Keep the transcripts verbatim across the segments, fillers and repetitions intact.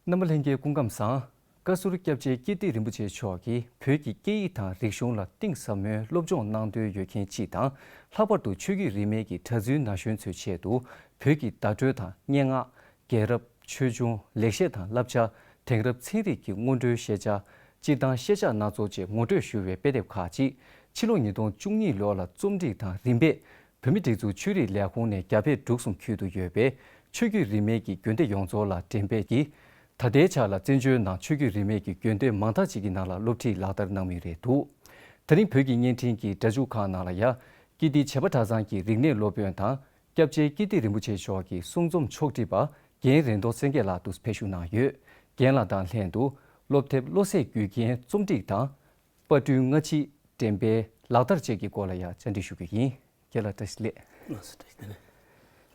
རྣམ་པ་ལྷན་རྒྱས་སྐུ་ཁམས་བཟང་། བཀའ་ཟུར་སྐྱབས་རྗེ་ཀིརྟི་རིན་པོ་ཆེ་མཆོག་གིས་བོད་ཀྱི་སྐད་ཡིག་དང་རིག་གཞུང་ལ་གཏིང་ཟབ་མོའི་སློབ་སྦྱོང་གནང་འདོད་ཡོད་མཁན་སྤྱི་དང་། ལྷག་པར་དུ་ཆོས་བརྒྱུད་རིས་མེད་ཀྱི་གྲྭ་བཙུན་ན་གཞོན་ཚོའི་ཆེད་དུ། བོད་ཀྱི་བརྡ་སྤྲོད་དང་སྙན་ངག་རྒྱལ་རབས། ཆོས་འབྱུང་། ལེགས་བཤད་དང་བསླབ་བྱ། དེང་རབས་ཚན་རིག་གི་སྔོན་འགྲོའི་ཤེས་བྱ། སྤྱིར་བཏང་ཤེས་བྱ་སྣ་ཚོགས་བཅས་ངོ་སྤྲོད་ཞུ་བའི་དཔེ་དེབ་ཁག་ཅིག་ཕྱི་ལོ་ཉིས་སྟོང་བཅུ་གཉིས་ལོ་ལ་རྩོམ་སྒྲིག་དང་རིམ་པས། བོད་མིའི་སྒྲིག་འཛུགས་ཆོས་རིག་ལས་ཁུངས་ནས་རྒྱ་བལ་འབྲུག་གསུམ་ཁུལ་དུ་ཡོད་པའི་ཆོས་བརྒྱུད་རིས་མེད་ཀྱི་དགོན་སྡེ་ཡོངས་རྫོགས་ལ་འགྲེམས་སྤེལ་གྱིས། ད་ལྟའི་ཆར་ལ་བཙན་བྱོལ་ནང་ཆོས་བརྒྱུད་རིས་མེད་ཀྱི་དགོན་སྡེ་མང་དག་ཅིག་གི་ནང་ལ་སློབ་ཁྲིད་ལག་བསྟར་གནང་མུས་རེད་འདུག་དེ་རིང་བོད་ཀྱི་བརྙན་འཕྲིན་གྱི་སྒྲ་འཇུག་ཁང་ནང་ལ་ཡང་། ཀིརྟི་བྱེས་པ་གྲྭ་ཚང་གི་རིག་གནས་སློབ་དཔོན་དང་། སྐྱབས་རྗེ་ཀིརྟི་རིན་པོ་ཆེ་མཆོག་གི་གསུང་རྩོམ་ཕྱོགས་སྒྲིག་པ་རྒན་རེ་མདོ་སེང་གེ་ལགས་འདུག་ཕེབས་བཞུགས་གནང་ཡོད། རྒན་ལགས་དང་ལྷན་དུ་སློབ་དེབ་བློ་གསལ་རྒྱུད་རྒྱན་རྩོམ་སྒྲིག་དང་། པར་སྐྲུན་སྔ་ཕྱི་འགྲེམས་སྤེལ་ལག་བསྟར་བཅས་ཀྱི་སྐོར་ལ་ཡང་བཅར་འདྲི་ཞུ་རྒྱུ་ཡིན། རྒན་ལགས་བཀྲ་ཤིས་བདེ་ལེགས། ལགས་སོ། བཀྲ་ཤིས་བདེ་ལེགས།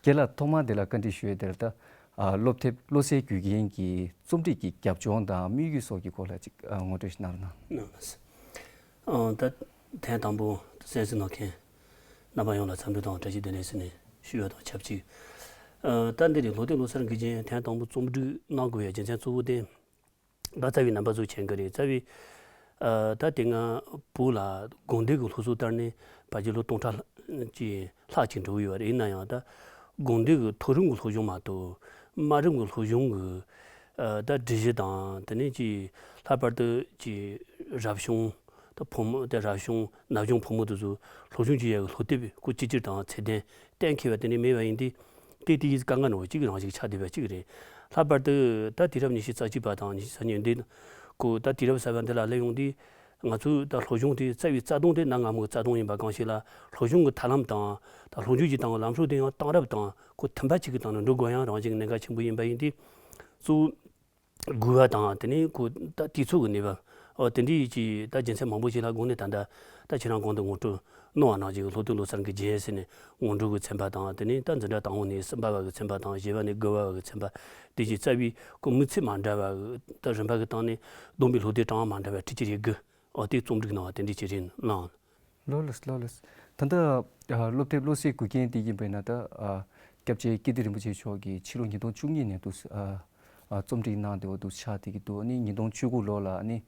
རྒན་ལགས་ཐོག་མར་འདི་ལ་བཀའ་འདྲི་ཞུ་ཡས་དེ་ལ་ད། ཨ། སློབ་དེབ་བློ་གསལ་རྒྱུད་རྒྱན་གྱི་རྩོམ་སྒྲིག་གི་རྒྱབ་ལྗོངས་དང་དམིགས་ཡུལ་སོགས་ཀྱི་སྐོར་ལ་ཅིག་ཨ། ངོ་སྤྲོད་ཞིག་གནང་རོགས་གནང་། ལགས་སོ། ཨ། ད་ཐེངས་དང་པོ་གསན་གཟིགས་གནང་མཁན་རྣམ་པ་ཡོངས་ལ་འཚམས་འདྲི་དང་བཀྲ་ཤིས་བདེ་ལེགས་ཟེར་ནས་ཞུ་ཡ་དང་ཆབས་ཅིག་ཨ། ད་འདི་རེད། སློབ་དེབ་བློ་གསལ་རྒྱུད་རྒྱན་ཐེངས་དང་པོ་རྩོམ་སྒྲིག་གནང་དགོས་ཡ་རྒྱུ་མཚན་གཙོ་བོ་དེ། ད་རྩ་བའི་རྣམ་པ་ཚོ་མཁྱེན་གྱི་རེད། རྩ་བའི། ཨ། ད་དེ་སྔ་བོད་ལ་དགོན་སྡེ་གི་སློབ་གསོ་དར་ནས་ཕལ་ཆེར་ལོ་སྟོང་ཕྲག་ཅིག་ལྷག་ཅིག་འགྲོ་གི་ཡོད་རེད། ཡིན་ན་ཡང་ད་དགོན་སྡེ་གི་མཐོ་རིམ་གྱི་སློབ་སྦྱོང་མ་གཏོགས་དམའ་རིམ་གྱི་སློབ་སྦྱོང་གི། ཨ། ད་སྒྲིག་གཞི་དང་དེ་ནས་ཅིག་ལྷག་པར་དུ་ཅིག་རབ་བྱུང་། ད་ཕོ་མོ། ད་རབ་བྱུང་ན་བྱུང་ཕོ་མོ་དེ་ཚོ་སློབ་སྦྱོང་བྱེད་ཡག་གི་སློབ་དེབ་ཁོ་ཅིག་ཅིག་དང་ཚད་ལྡན་གཏན་འཁེལ་བ་དེ་ནས་མེད་པ་ཡིན་དུས། དེ་དེ་ཡིས་དཀའ་ངལ་འགྲོ་བ་གཅིག་རང་ཞིག་ཆགས་བསྡད་པ་གཅིག་རེད། ལྷག་པར་དུ་ད་དུས་རབས་ཉི་ཤུ་རྩ་གཅིག་པ་དང་ཉི་ཤུ་རྩ་གཉིས་འདི། ཁོ་ད་དུས་རབས་གསར་པ་འདི་ལ་སླེབས་ཡོང་དུས། ང་ཚོས་ད་སློབ་སྦྱོང་དེ་རྩ་བའི་རྩ་དོན་དེ་གནའ་སྔ་མོའི་རྩ་དོན་ཡིན་པ་གང་ཞིག་ལ། སློབ་སྦྱོང་གི་ཐབས་ལམ་དང་། ད་སློབ་སྦྱོང་བྱེད་སྟངས་ཀྱི་ལམ་སྲོལ་དེ་ཡང་དེང་རབས་དང་ཁོ་མཐུན་པ་གཅིག་གི་སྟེང་ནས་འགྲོ་དགོས་ཡ་རང་བཞིན་གནད་འགག་ཆེན་པོ་ཡིན་པ་ཡིན་དུས། གཙོ་བོ་དགོས་པ་དང་། དེ་ནས་ཁོ་ད་དུས་ཚོད་ཀྱི་གནས་བབ། ཨོ། དེ་འདྲའི་ཅིག་ད་རྒྱུ་མཚན་མང་པོ་ཞིག་ལ་དགོངས་ནས། ད་ལྟ་ད་ཁྱེད་རང་གོང་དུ་ངོ་སྤྲོད་གནང་བ་ནང་བཞིན་སློབ་དེབ་བློ་གསལ་རྒྱུད་རྒྱན་ཟེར་ནས་སྔོན་འགྲོ་གི་ཚན་པ་དང་། དེ་ནས་ད་འཛིན་གྲྭ་དང་པོ་ནས་གསུམ་པ་བར་གྱི་ཚན་པ་དང་། བཞི་པ་ནས་དགུ་པ་བར་གྱི་ཚན་པ། དེ་བཞིན་རྩ་བའི་ཁོ་དམིགས་ཚད་མ་འདྲ་བ་གི་ད་རིམ་པ་གི་སྟེང་ནས་བསྡོམས་པའི་སློབ་དེབ་གྲངས་མ་འདྲ་བ་ཁྲི་གཅིག་རེ་དགུ། ཨོ། དེ་རྩོམ་སྒྲིག་གནང་བ་དེ་འདྲ་ཅིག་རེད་གནང་། ལགས་ལགས་ལགས་ལགས། ད་ལྟ་ཨ། སློབ་དེབ་བློ་གསལ་རྒྱུད་རྒྱན་དེ་ཡིན་པས་ན། ད་ཨ། སྐྱབས་རྗེ་ཀིརྟི་རིན་པོ་ཆེ་མཆོག་གིས་ཕྱི་ལོ་ཉིས་སྟོང་བཅུ་གཉིས་ནས་འདུག་ཨ། ཨ། རྩོམ་སྒྲིག་གནང་བསྡད་པ་འདུག་ཆགས་བསྡད་ཀྱི་འདུག་ཨ་ནི་ཉིས་སྟོང་བཅུ་དགུ་ལོ་ལ་ཨ་ནི།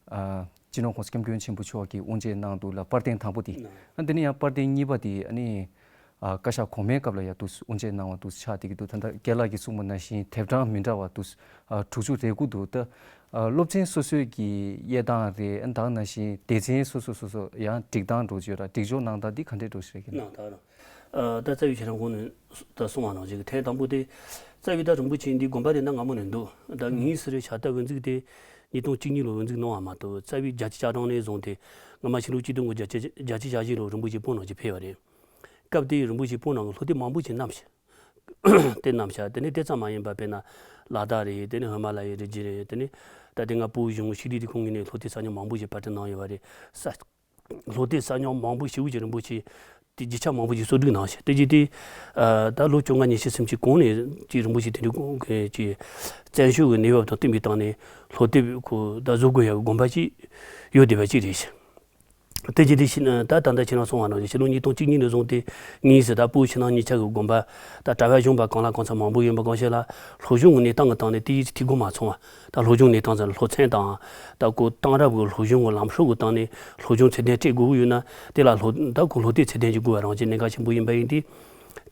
ཨ། སྤྱི་ནོར་༸གོང་ས་༸སྐྱབས་མགོན་ཆེན་པོ་མཆོག་གིས་དབུ་འབྱེད་གནང་འདུག་ལ། པར་ཐེངས་དང་པོ་དེ། ཨ། དེ་ནས་ཡང་པར་ཐེངས་གཉིས་པ་དེ་ཨ་ནི། ཨ། བཀའ་ཤག་གོང་མའི་སྐབས་ལ་ཡང་འདུག་དབུ་འབྱེད་གནང་བ་འདུག་ཆགས་བསྡད་ཀྱི་འདུག་ད་ལྟ་རྒན་ལགས་ཀྱིས་གསུངས་པ་ནང་བཞིན་དེབ་གྲངས་མི་འདྲ་བ་འདུག་ཨ། དྲུག་ཅུ་རེ་དགུ་འདུག་ད། ཨ། སློབ་ཚན་སོ་སོའི་གི་དབྱེ་སྟངས་རེད། ཨ། ད་ག་ནང་བཞིན་སྡེ་ཚན་སོ་སོ་སོ་སོ་ཡང་སྒྲིག་སྟངས་འགྲོ་རྒྱུ་ར། སྒྲིག་སྦྱོར་གནང་སྟངས་འདི་ག་འདྲས་འགྲོ་ཞིག་རེད་ཀྱི་ན། ད་རང་། ཨ། ད་རྩ་བའི་ཁྱེད་རང་གོང་ནས་ད་གསུངས་པ་ནང་བཞིན་གྱི་ཐེངས་དང་པོ་དེ། རྩ་བའི་ད་རིན་པོ་ཆེ་འདི་དགོན་པ་དེ་གནའ་སྔ་མོ་ནས་འདུག་ད་ངེས་སུ་རེད་ཤག་ད་དབུ་འཛུགས་དེ་ཉིས་སྟོང་བཅུ་གཉིས་ལོ་དབུ་འཛུགས་གནང་བ་མ་གཏོགས། རྩ་བའི་བརྒྱད་ཅུ་གྱ་གྲངས་ནས་བཟུང་སྟེ་སྔ་མ་ཕྱི་ལོ་ཆིག་སྟོང་དགུ་བརྒྱ་བརྒྱད་ཅུ་གྱ་བཞི་ལོ་རིན་པོ་ཆེ་བོད་ནང་ཅིག་ཕེབས་པ་རེད། སྐབས་དེའི་རིན་པོ་ཆེ་བོད་ནང་གི་སློབ་དེབ་མང་པོ་ཞིག་བསྣམས་ཤག་དེ་བསྣམས་ཤག་དེ་ནས་དེ་ཙམ་མ་ཡིན་པར་དཔེར་ན་ལ་དྭགས་རེད། དེ་ནས་ཧི་མ་ལ་ཡའི་རི་རྒྱུད་རེད། དེ་ནས་ད་དེ་སྔ་བོད་གཞུང་ཕྱི་དྲིལ་ལས་ཁུངས་ངོས་ནས་སློབ་དེབ་གསར་རྙིང་མང་པོ་ཞིག་པར་སྐྲུན་གནང་ཡོད་པ་རེད། ས། སློབ་དེབ་གསར་རྙིང་མང་པོ་ཞེ་པོ་ཅིག་རིན་པོ་ཆེ་དེ་བརྒྱ་ཆ་མང་པོ་ཞིག་གསོག་སྒྲིག་གནང་ཤག་དེ་རྗེས་དེ། ཨ། ད་ལོ་བཅོ་ལྔ་ཉི་ཤུ་སུམ་ཅུ་གོང་ནས་ཅིག་རིན་པོ་ཆེ་དེ་འདྲའི་གི་ཅིག་བཙན་བྱོལ་གྱི་གནས་བབ་དང་བསྟུན་པའི་སྟེང་ནས་སློབ་དེབ་ཁོ་ད་བཟོ་དགོས་ཡག་གི་དགོངས་པ་ཅིག་ཡོད་བསྡད་པ་ཅིག་རེད་ཤག་དེ་རྗེས་དེ་ཕྱི་ན་ད་ད་ལྟ་ཁྱེད་རང་གསུངས་པ་ནང་བཞིན་ཕྱི་ལོ་ཉིས་སྟོང་བཅུ་གཉིས་ནས་བཟུང་སྟེ་ངེས་སུ་ད་བོད་ཕྱི་ནང་གཉིས་ཆ་གི་དགོན་པ། ད་གྲྭ་པ་གཞོན་པ་གང་ལ་གང་འཚམ་མང་པོ་ཡིན་པ་གང་ཞིག་ལ་སློབ་སྦྱོང་གི་གནས་སྟངས་ཀྱི་སྟེང་ནས་དེའི་འཐུས་སྒོ་མ་ཚང་བ། ད་སློབ་སྦྱོང་གནས་སྟངས་ཟེར་ན་སློབ་ཚན་དང་། ད་ཁོ་དེང་རབས་ཀྱི་སློབ་སྦྱོང་གི་ལམ་སྲོལ་གྱི་སྟེང་ནས་སློབ་སྦྱོང་ཚད་ལྡན་སྤྲད་དགོས་ཀྱི་ཡོད་ན། དེ་ལ་སློབ། ད་ཁོ་སློབ་དེབ་ཚད་ལྡན་ཅིག་དགོས་པ་རང་བཞིན་གནད་འགག་ཆེན་པོ་ཡིན་པ་ཡིན་དུས།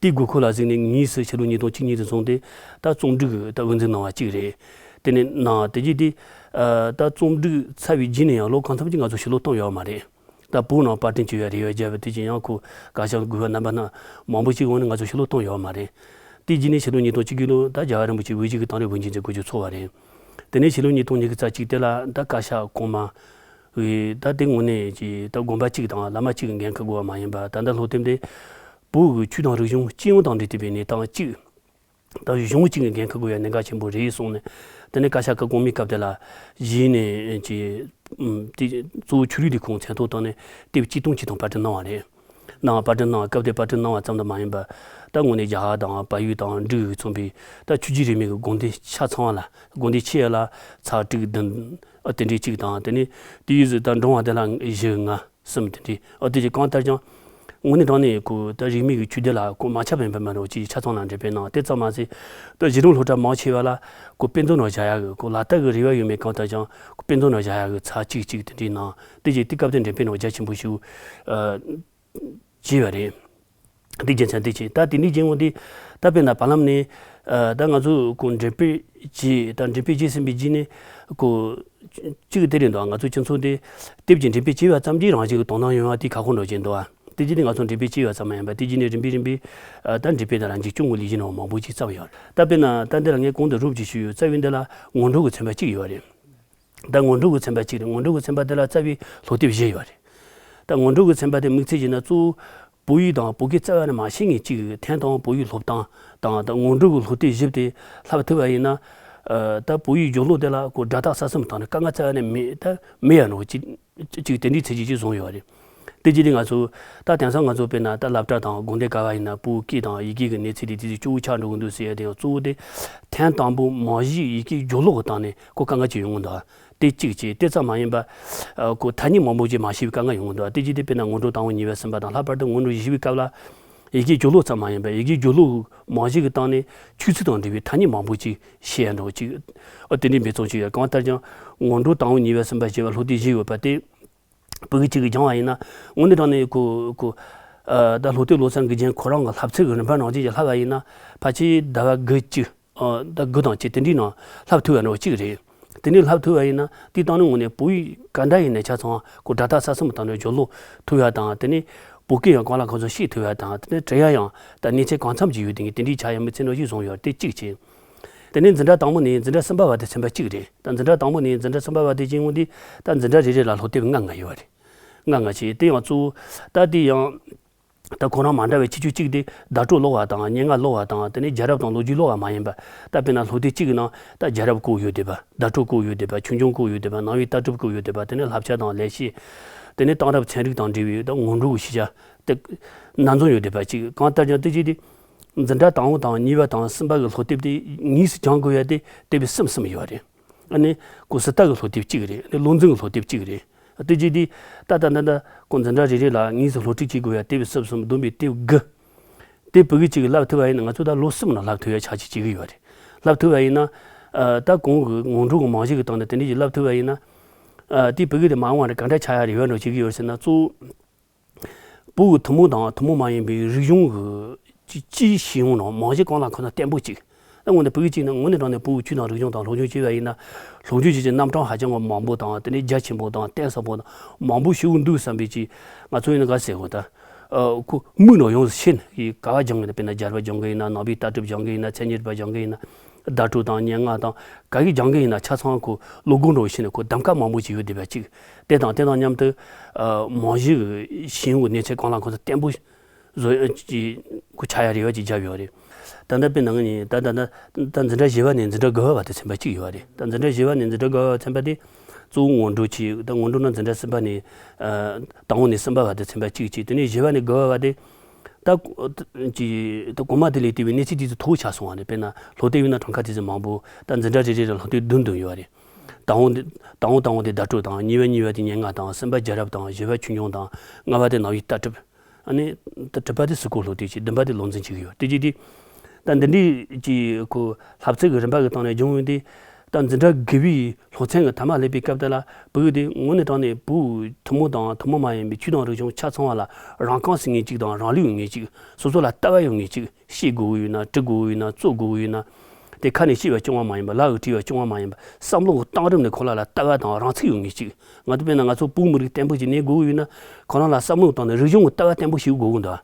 དེའི་དགོས་མཁོ་ལ་གཟིགས་ནས་ངེས་སུ་ཕྱི་ལོ་ཉིས་སྟོང་བཅུ་གཉིས་ནས་བཟུང་སྟེ་ད་རྩོམ་སྒྲིག་གི་ད་དབུ་འཛུགས་གནང་བ་གཅིག་རེད། དེ་ནས་གནང་། དེ་རྗེས་དེ། ཨ། ད་རྩོམ་སྒྲིག་ཚར་བའི་རྗེས་ནས་ཡང་ལོ་གང་འཚམ་ཅིག་ང་ཚོ་ཕྱི་ལོགས་གཏོང་ཡོད་མ་རེད། ད་བོད་ནང་པར་སྐྲུན་བྱས་པའི་རེ་བ་བརྒྱབ་པ་དེ་བཞིན་ཡང་ཁོ་བཀའ་ཤག་དགོས་པ་རྣམ་པ་སྣ་མང་པོ་ཞིག་འོང་ནས་ང་ཚོ་ཕྱི་ལོགས་གཏོང་ཡོད་མ་རེད། དེ་རྗེས་ནས་ཕྱི་ལོ་ཉིས་སྟོང་བཅུ་དགུ་ལོ་ད་རྒྱལ་བ་རིན་པོ་ཆེ་དབུ་བཞུགས་ཀྱི་དེང་རབས་བོད་ཡིག་འཛིན་གྲྭ་འགོ་འཛུགས་ཚོགས་པ་རེད། དེ་ནས་ཕྱི་ལོ་ཉིས་སྟོང་ཉི་ཤུ་རྩ་གཅིག་དེ་ལ་ད་བཀའ་ཤག་གོང་མ་གིས་ད་དེ་དངོས་གནས་ཀྱི་ད་དགོན་པ་གཅིག་དང་བླ་མ་གཅིག་གི་འགན་འཁུར་དགོས་པ་མ་ཡིན་པར། ད་ལྟ་སློབ་དེབ་འདི་བོད་ཀྱི་ཆོས་དང་རིག་གཞུང་སྤྱི་ཡོངས་དང་འབྲེལ་བསྡད་པའི་གནས་སྟངས་གཅིག་ད་གཞུང་གཅིག་གི་འགན་འཁུར་དགོས་ཡ་གནད་འགག་ཆེན་པོ་རེད་གསུངས་ནས། དེ་ནས་བཀའ་ཤག་ཁག་གོང་མའི་སྐབས་དེ་ལ་གཞི་ནས་ཀྱི་དེ་གཙོ་བོ་ཆོས་རིག་ལས་ཁུངས་མཚན་ཐོག་བཏང་ནས་དེབ་གཅིག་སྟོང་གཅིག་དང་པར་སྐྲུན་གནང་བ་རེད། གནང་བ། པར་སྐྲུན་གནང་བ། སྐབས་དེ་པར་སྐྲུན་གནང་བ་ཙམ་དུ་མ་ཡིན་པར། ད་དངོས་གནས་རྒྱ་གར་དང་བལ་ཡུལ་དང་འབྲུག་གིས་མཚོན་པའི་ད་ཆོས་བརྒྱུད་རིས་མེད་ཀྱི་དགོན་སྡེ་ཆ་ཚང་བ་ལ། དགོན་སྡེ་ཆེ་ལ་ཚར་དྲུག་བདུན། ཨ། དེ་འདྲའི་གཅིག་དང་། དེ་ནས་དེའི་ཟུར་ད་འབྲིང་བ་དེ་ལ་བཞི་ལྔ་གསུམ་དེ་འདྲའི། ཨ། དེ་བཞིན་གང་ལྟར་ཀྱང་། དངོས་གནས་དྲང་གནས་ཁོ་ད་རིས་མེད་ཀྱི་ཆོས་སྡེ་ལ་ཁོ་མ་ཁྱབ་པ་ཡིན་པ་མ་གཏོགས་ཅིག་ཆ་ཚང་ལ་འགྲེམས་སྤེལ་གནང་། དེ་ཙམ་མ་ཟད་ད་གཞི་རིམ་སློབ་གྲྭ་མང་ཆེ་བ་ལ་ཁོ་དཔེ་མཛོད་ནང་བཞག་ཡག་གི་ཁོ་ལག་བསྟར་གྱི་རེ་བ་ཡོད་མེད་གང་ལྟར་ཀྱང་ཁོ་དཔེ་མཛོད་ནང་བཞག་ཡག་གི་ཚར་གཅིག་གཅིག་དེ་འདྲའི་ནང་དེ་རྗེས་དེ་སྐབས་དེ་འགྲེམས་སྤེལ་ནང་རྒྱ་ཆེན་པོ་ཞིག་ཨ་བྱས་པ་རེད། དེ་རྒྱུ་མཚན་དེ་བྱས་ད་དེ་འདྲའི་རྐྱེན་འོང་དུས་ད་དཔེར་ན་བར་ལམ་ནས་ཨ་ད་ང་ཚོ་ཁོ་འགྲེམས་སྤེལ་བྱས་ད་འགྲེམས་སྤེལ་བྱས་ཟིན་པའི་རྗེས་ནས་ཁོ་གཅིག་དེ་རེད་འདུག་ང་ཚོ་སྤྱི་ཚོགས་དེ་དེབ་ཀྱི་འགྲེམས་སྤེལ་བྱས་པ་ཙམ་གྱིས་རང་བཞིན་གྱི་དོ་སྣང་ཡོང་བ་དེ་ཁག་པོ་འགྲོ་བཞིན་འདུག་ཨ། དེ་རྗེས་ནས་ང་ཚོ་འགྲེམས་སྤེལ་བྱས་པ་ཙམ་མ་ཡིན་པར་དེ་རྗེས་ནས་རིམ་པས་རིམ་པས་ཨ་ད་འགྲེམས་སྤེལ་དང་རང་འཇིགས་སྐྱོང་གི་ལས་གཞི་ནང་མང་པོ་ཅིག་བརྩམས་ཡོད་རེད། ད་དཔེར་ན་ད་འདི་ལ་ངས་གོང་དུ་རོབ་ཅིག་ཞུས་ཡོད། རྩ་བའི་འདི་ལ་སྔོན་འགྲོ་གི་ཚན་པ་གཅིག་ཡོད་རེད། ད་སྔོན་འགྲོ་གི་ཚན་པ་གཅིག་རེད། སྔོན་འགྲོ་གི་ཚན་པ་དེ་ལ་རྩ་བའི་སློབ་དེབ་བཞི་ཡོད་རེད། ད་སྔོན་འགྲོ་གི་ཚན་པ་དེ་དམིགས་བསལ་བྱས་ན་གཙོ་བོ་བོད་ཡིག་དང་བོད་སྐད་རྩ་བ་ནས་མ་ཤེས་མཁན་གཅིག་གིས་ཐད་གཏོང་བོད་ཡིག་སློབ་སྟངས་དང་ད་སྔོན་འགྲོ་གི་སློབ་དེབ་བཞི་དེ་བསླབ་ཐུབ་པ་ཡིན་ན། ཨ་ད་བོད་ཡིག་སྦྱོར་ཀློག་དེ་ལ་གོ་སྒྲ་རྟགས་གསལ་གསུམ་དང་ནི་དཀའ་ངལ་རྩ་བ་ནས་མེད་ད་མེད་ཡ་ནོ་ཅིག་ཅིག་དེ་འདྲའི་ཚད་གཞི་ཅིག་བཟུང་ཡོད་རེད། དེ་རྗེས་དེ་ང་ཚོ་ད་དེང་སང་ང་ཚོ་དཔེར་ན་ད་སློབ་གྲྭ་དང་དགོན་སྡེ་ག་བ་ཡིན་ན་བོད་སྐད་དང་ཡི་གེ་གི་གནས་ཚད་དེ་དེ་ཚོ་སྐྱོ་བོ་ཆགས་འགྲོ་གི་འདུག་ཟེར་ཡ་དེ་ཡང་གཙོ་བོ་དེ་ཐེངས་དང་པོ་མ་གཞི་ཡི་གེ་སྦྱོར་ཀློག་གི་སྟེང་ནས་གོ་དཀའ་ངལ་ཅིག་ཡོང་གི་འདུག་དེ་གཅིག་བྱས། དེ་ཙམ་མ་ཡིན་པ་ཨ་ཁོ་ཐ་སྙད་མང་པོ་ཅིག་མ་ཤེས་པའི་དཀའ་ངལ་ཡོང་གི་འདུག་དེ་རྗེས་དེ་དཔེར་ན་སྔོན་འགྲོ་དང་པོ་གཉིས་པ་གསུམ་པ་དང་ལྷག་པར་དུ་སྔོན་འགྲོ་བཞི་པའི་སྐབས་ལ་ཡི་གེ་སྦྱོར་ཀློག་ཙམ་མ་ཡིན་པར་ཡི་གེ་སྦྱོར་ཀློག་མ་གཞི་གི་སྟེང་ནས་ཆོས་ཚིག་དང་འབྲེལ་བའི་ཐ་སྙད་མང་པོ་ཅིག་ཤེས་ཡ་འདྲ་བོ་ཅིག་ཨ་དེ་འདྲའི་འབད་བརྩོན་ཅིག་ཡོད། གང་ལྟར་ཀྱང་སྔོན་འགྲོ་དང་པོ་གཉིས་པ་གསུམ་པ་བཞི་པ་སློབ་དེབ་བཞི་ཡོད་པ་དེ་བོད་སྐད་ཅིག་གིས་སྦྱང་བ་ཡིན་ན་དངོས་གནས་དྲང་གནས་ཁོ་ཁོ་ཨ་ད་སློབ་དེབ་ཀློག་ཚར་གི་རྗེས་ཁོ་རང་གི་བསླབ་ཚིགས་ཀྱི་རིམ་པ་ནང་བཞིན་གྱི་བསླབ་པ་ཡིན་ན་ཕལ་ཆེར་ཟླ་བ་དགུ་གཅིག་ཨ་ད་དགུ་དང་བཅུ་དེ་འདྲའི་ནང་བསླབ་ཐུབ་པ་འདྲ་བོ་གཅིག་རེད། དེ་འདྲའི་བསླབ་ཐུབ་པ་ཡིན་ན་དེའི་སྟེང་ནས་དངོས་གནས་བོད་ཡིག་ག་འདྲ་ཡིན་ནའི་ཆ་ཚང་ཁོ་སྒྲ་རྟགས་གསལ་གསུམ་དང་ནི་སྦྱོར་ཀློག་ཐུབ་ཡ་དང་དེ་ནས་བོད་སྐད་ཡང་གང་ལ་གང་འཚམ་ཤེས་ཐུབ་ཡ་དང་དེ་ནས་འབྲི་ཡ་ཡང་ད་གནས་ཚད་གང་འཚམ་ཅིག་ཡོད་དེ་ངས་དེ་འདྲའི་ཆགས་ཡ་མི་ཚེ་འདྲ་བོ་ཞིག་བཟུང་ཡོད་དེ་གཅིག་བྱས། དེ་ནས་འཛིན་གྲྭ་དང་པོ་ནས་འཛིན་གྲྭ་གསུམ་པ་བར་དུ་ཚན་པ་གཅིག་རེད། ད་འཛིན་གྲྭ་དང་པོ་ནས་འཛིན་གྲྭ་གསུམ་པ་བར་དུ་ཡིན་འོང་དུས་ད་འཛིན་གྲྭ་རེ་རེ་ལ་སློབ་དེབ་ལྔ་ལྔ་ཡོད་རེད། ལྔ་ལྔ་བྱས་དེ་ཡང་གཙོ་བོ་ད་དེ་ཡང་ད་ཁོ་རང་མ་འདྲ་བའི་ཁྱད་ཆོས་གཅིག་དེ་བརྡ་སྤྲོད་ཀློག་པ་དང་སྙན་ངག་ཀློག་པ་དང་དེ་ནས་རྒྱལ་རབས་དང་ལོ་རྒྱུས་ཀློག་པ་མ་ཡིན་པ་ད་དཔེར་ན་སློབ་དེབ་གཅིག་གི་ནང་ད་རྒྱལ་རབས་བཀོད་ཡོད་བསྡད་པ། བརྡ་སྤྲོད་བཀོད་ཡོད་བསྡད་པ། ཆོས་འབྱུང་བཀོད་ཡོད་བསྡད་པ། ནང་པའི་ལྟ་གྲུབ་བཀོད་ཡོད་བསྡད་པ། དེ་ནས་བསླབ་བྱ་དང་ལེགས་བཤད། དེ་ནས་གཏང་རབས་ཚན་རིག་དང་འབྲེལ་བའི་ད་སྔོན་འགྲོ་གི་ཤེས་བྱ་དེ་སྣ་འཛོམས་ཡོད་བསྡད་པ་གཅིག་གང་ལྟར་ཀྱང་དེ་གཅིག་དེ། འཛིན་གྲྭ་དང་པོ་དང་གཉིས་པ་དང་གསུམ་པ་གི་སློབ་དེབ་དེ་དངོས་སུ་སྦྱང་དགོས་ཡ་དེ་དེབ་གསུམ་གསུམ་ཡོད་རེད། ཨ་ནི་ཁོ་སི་ཏཱ་གི་སློབ་དེབ་གཅིག་རེད། ཨ་ནི་བློ་འཛིན་གི་སློབ་དེབ་གཅིག་རེད། དེ་རྗེས་དེ་ད་ད་ད་ད་ཁོ་འཛིན་གྲྭ་རེ་རེ་ལ་དངོས་སུ་སློབ་ཁྲིད་བྱེད་དགོས་ཡ་དེབ་གསུམ་གསུམ་བསྡོམས་པའི་དེབ་དགུ། དེ་བོད་སྐད་གཅིག་གིས་བསླབ་ཐུབ་པ་ཡིན་ན་ང་ཚོ་ད་ལོ་གསུམ་ནང་བསླབ་ཐུབ་ཡ་ཆ་ཅིག་བྱེད་ཀྱི་ཡོད་རེད། བསླབ་ཐུབ་པ་ཡིན་ན་ཨ་ད་གོང་གི་སྔོན་འགྲོ་གི་མ་གཞི་གི་སྟེང་ནས་དེ་འདྲ་ཞིག་བསླབ་ཐུབ་པ་ཡིན་ན། ཨ་དེ་བོད་སྐད་དེ་མ་འོངས་པར་ག་འདྲ་ཆགས་ཡ་རེ་བ་འདྲ་བྱེད་ཀྱི་ཡོད་ཟེར་ན་གཙོ་བོ། བོད་ཀྱི་ཐུན་མོང་དང་ཐུན་མོང་མ་ཡིན་པའི་རིག་གཞུང་གི་སྤྱི་སྤྱིའི་ཤེས་ཡོན་ནང་མ་གཞི་གང་ལ་གང་འཚམ་བརྟན་པོ་གཅིག་ད་དངོས་གནས་བོད་ཀྱི་གཅིག་ནི་དངོས་གནས་དྲང་གནས་བོད་ཀྱི་ཆོས་དང་རིག་གཞུང་དང་སློབ་སྦྱོང་བྱས་པ་ཡིན་ན། སློབ་སྦྱོང་བྱེད་ཀྱི་རྣམ་གྲངས་ཧ་ཅང་གི་མང་པོ་དང་དེ་ནས་རྒྱ་ཆེན་པོ་དང་བརྟན་ཟབ་པོ་དང་མང་པོ་ཞིག་འདུག་བསམ་པའི་ཅིག་ང་ཚོ་ཡིན་ན་ག་ཟེར་དགོས་ད། ཨ་ཁོ་མིག་ནང་ཡོངས་སུ་ཤེས་ནས་ག་བ་སྦྱང་གི་ཡིན་ན། དཔེར་ན་རྒྱལ་རབས་སྦྱང་གི་ཡིན་ན། ནང་པའི་ལྟ་གྲུབ་སྦྱང་གི་ཡིན་ན། མཚན་ཉིད་རིག་པ་སྦྱང་གི་ཡིན་ན། བརྡ་སྤྲོད་དང་སྙན་ངག་དང་ག་གི་སྦྱང་གི་ཡིན་ན་ཆ་ཚང་ཁོ་བློ་སྒོ་འདྲ་བོ་ཕྱེ་ནས་ཁོ་གདམ་ཀ་མང་པོ་ཅིག་ཡོད་བསྡད་པ་ཅིག་དེ་དང་དེ་དང་མཉམ་དུ་ཨ་མ་གཞི་གི་ཤེས་ཡོན་གྱི་གནས་ཚད་གང་ལ་གང་འཚམ་བརྟན་པོ་བཟོ་ཡ་ཅིག་ཁོ་ཆགས་ཡ་རེ་བ་ཅིག་བརྒྱབ་ཡོད་རེད། ད་ལྟ་དཔེར་ན་ང་གཉིས་ད་ད་ད་ད་འཛིན་གྲྭ་བཞི་པ་ནས་འཛིན་གྲྭ་དགུ་པ་བར་དུ་ཚན་པ་གཅིག་ཡོད་རེད། ད་འཛིན་གྲྭ་བཞི་པ་ནས་འཛིན་གྲྭ་དགུ་པ་བར་ཚན་པ་དེ་གཙོ་བོ་སྔོན་འགྲོ་བྱས། ད་སྔོན་འགྲོ་ནང་འཛིན་གྲྭ་གསུམ་པ་ནས་ཨ་དང་པོ་ནས་གསུམ་པ་བར་དུ་ཚན་པ་གཅིག་བྱས། དེ་ནས་བཞི་པ་ནས་དགུ་པ་བར་དེ། ད་ཀོ་ད་ཅི་ད་གོང་མ་དེ་ལས་བལྟས་པའི་གནས་ཚད་དེ་ཚོ་མཐོ་ཆགས་སོང་བ་རེད། དཔེར་ན་སློབ་དེབ་ཡིན་ན་གྲངས་ཀ་དེ་ཚོ་མང་པོ། ད་འཛིན་གྲྭ་རེ་རེ་ལ་སློབ་དེབ་བདུན་བདུན་ཡོད་རེད། དང་པོ་འདི་དང་པོ་དང་པོ་དེ་བརྡ་སྤྲོད་དང་། གཉིས་པ་གཉིས་པ་དེ་སྙན་ངག་དང་། གསུམ་པ་རྒྱལ་རབས་དང་། བཞི་པ་ཆོས་འབྱུང་དང་། ལྔ་པ་དེ་ནང་པའི་ལྟ་གྲུབ། ཨ་ནི་ད་དྲུག་པ་དེ་སི་ཀོ་སློབ་དེབ་བྱས། བདུན་པ་དེ་བློ་འཛིན་བྱེད་ཀྱི་ཡོད། དེ་རྗེས་དེ་ད་འདི་འདྲའི་ཀྱི་ཁོ་བསླབ་ཚིགས་ཀྱི་རིམ་པ་གི་སྟེང་ནས་སྦྱོང་ཡོང་དུས། ད་འཛིན་གྲྭ་དགུ་པའི་སློབ་ཚན་གྱི་མཐའ་མ་སླེབས་པའི་སྐབས་དེ་ལ་བོད་ཡིག་དེ་དངོས་གནས་དྲང་གནས་བོད་ཐུན་མོང་དང་ཐུན་མོང་མ་ཡིན་པའི་ཆོས་དང་རིག་གཞུང་ཆ་ཚང་བ་ལ་རང་རྐང་ཟིན་མཁན་གཅིག་དང་། རང་ལུས་ཡོད་མཁན་གཅིག་སོ་སོ་ལ་ལྟ་བ་ཡོད་མཁན་གཅིག་ཤེས་དགོས་ཀྱི་ཡོད་ན། འབྲི་དགོས་ཀྱི་ཡོད་ན། རྩོད་དགོས་ཀྱི་ཡོད་ན། དེ་ཁ་ནས་བཤད་པ་རྐྱང་པ་མ་ཡིན་པ། ལག་གིས་བྲིས་པ་རྐྱང་པ་མ་ཡིན་པ། བསམ་བློ་གི་གཏིང་རིམ་ནས་ཁོ་རང་ལ་ལྟ་བ་དང་རང་ཚུགས་ཡོད་མཁན་གཅིག་ང་ཚོ་དཔེར་ན་ང་ཚོ་བོད་མི་རིགས་བརྟན་པོ་ཞིག་གནས་དགོས་ཀྱི་ཡོད་ན། ཁོ་རང་ལ་བསམ་བློ་གི་སྟེང་ནས་རིག་གཞུང་གི་ལྟ་བ་བརྟན་པོ་ཞིག་དགོས་ཀྱི་འདུག་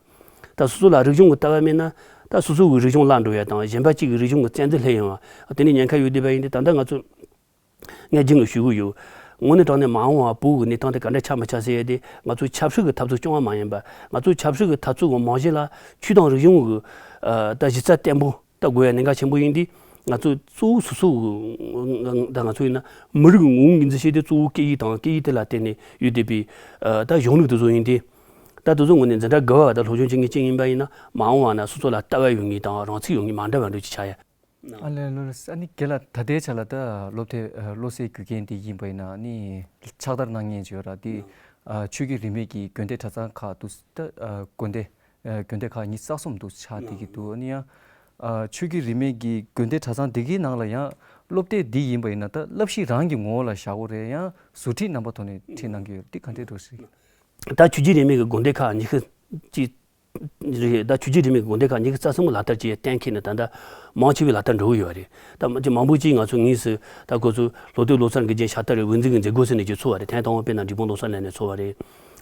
ད་སོ་སོ་ལ་རིག་གཞུང་གི་ལྟ་བ་མེད་ན། ད་སོ་སོ་གི་རིག་གཞུང་བརླག་འགྲོ་ཡ་དང་། གཞན་པ་གཅིག་གི་རིག་གཞུང་གི་བཙན་འཛུལ་སླེབས་ཡོང་བ་དེ་ནི་ཉེན་ཁ་ཡོད་བསྡད་པ་ཡིན་ཏེ། ད་ལྟ་ང་ཚོ་ངས་རྒྱུན་གྱི་ཞུ་གི་ཡོད། དངོས་གནས་དྲང་གནས་མ་འོངས་པ་བོད་ཀྱི་གནས་སྟངས་དེ་ག་འདྲ་ཆགས་མི་ཆགས་ཟེར་ཡ་དེ་ང་ཚོ་ཆབ་སྲིད་ཀྱི་འཐབ་རྩོད་རྐྱང་པ་མ་ཡིན་པ། ང་ཚོ་ཆབ་སྲིད་ཀྱི་འཐབ་རྩོད་ཀྱི་རྨང་གཞི་ལ་ཆོས་དང་རིག་གཞུང་གི་ཨ་ད་གཞི་རྩ་བརྟན་པོ་ད་དགོས་ཡ་གནད་འགག་ཆེན་པོ་ཡིན་དུས། ང་ཚོ་གཙོ་བོ་སོ་སོ་གི་ད་ང་ཚོ་ཡིན་ན་མི་རིགས་ཀྱི་ངོ་བོ་ངོས་འཛིན་བྱས་ཏེ་གཙོ་བོ་སྐད་ཡིག་དང་། སྐད་ཡིག་དེ་ལ་བརྟེན་ནས་ཡོད་བསྡད་པའི་ཨ་ད་གཞུང་ལུགས་དེ་ཚོ་ཡིན་ཏེ། ད་དེ་ཚོ་དངོས་གནས་འཛིན་གྲྭ་དགུ་པ་བར་དུ་སློབ་སྦྱོང་བྱེད་མཁན་གཅིག་ཡིན་པ་ཡིན་ན། མ་འོངས་པ་ན་སོ་སོ་ལ་ལྟ་བ་ཡོད་མཁན་དང་རང་ཚུགས་ཡོད་མཁན་མ་འདྲ་བ་འདྲ་ཅིག་ཆགས་ཡ། ཨ་ལས་ལོ་ལོ། ཨ་ནི་རྒན་ལགས་ད་ལྟའི་ཆ་ལ་ད་སློབ་དེབ་ཨ་བློ་གསལ་རྒྱུ་རྐྱེན་དེ་ཡིན་པ་ཡིན་ན། ཨ་ནི་ཕྱག་བསྟར་གནང་མཁན་ཅིག་ཡོད་ར། དེ་ ཨ་ཆོས་བརྒྱུད་རིས་མེད་ཀྱི་དགོན་སྡེ་གྲྭ་ཚང་ཁག་འདུག་ད་ཨ་དགོན་སྡེ་ཨ་དགོན་སྡེ་ཁག་ཉི་ཤུ་རྩ་གསུམ་འདུག་ཆགས་བསྡད་ཀྱི་འདུག་ཨ་ནི་ཡང་ཨ་ཆོས་བརྒྱུད་རིས་མེད་ཀྱི་དགོན་སྡེ་གྲྭ་ཚང་འདི་གའི་ནང་ལ་ཡང་སློབ་དེབ་འདི་ཡིན་པ་ཡིན་ན་ད་བསླབ་གཞི་རང་གི་ངོ་བོ་ལ་བཞག་དགོས་རེད། ཡང་ཟུར་ཁྲིད་རྣམ་པ་ཐོག་ནས་ཁྲིད་གནང་གི་ཡོད་རེད། འདི་ག་འདྲས་འགྲོ་སྲིད། ད་ཆོས་བརྒྱུད་རིས་མེད་ཀྱི་དགོན་སྡེ་ཁག་ཉི་ཤུ་གཅིག་རེད། ད་ཆོས་བརྒྱུད་རིས་མེད་ཀྱི་དགོན་སྡེ་ཁག་ཉི་ཤུ་རྩ་གསུམ་གྱི་ལག་བསྟར་གྱི་གཏན་འཁེལ་ནས་ད་ལྟ་མང་ཆེ་བའི་ལག་བསྟར་འགྲོ་གི་ཡོད་རེད། ད་མང་པོ་ཅིག་ང་ཚོ་དངོས་སུ་ད་ཁོ་ཚོ་སློབ་དེབ་སློབ་གསར་འགོད་མཁན་ཤ་སྟག་རེད། དབུ་འཛིན་གྱི་མཛད་སྒོ་ཟེར་ནས་ཀྱི་ཚོགས་པ་རེད། ཐེངས་དང་པོ་དཔེར་ན་འབྲས་སྤུངས་བློ་གསར་གླིང་ནས་ཚོགས་པ་རེད།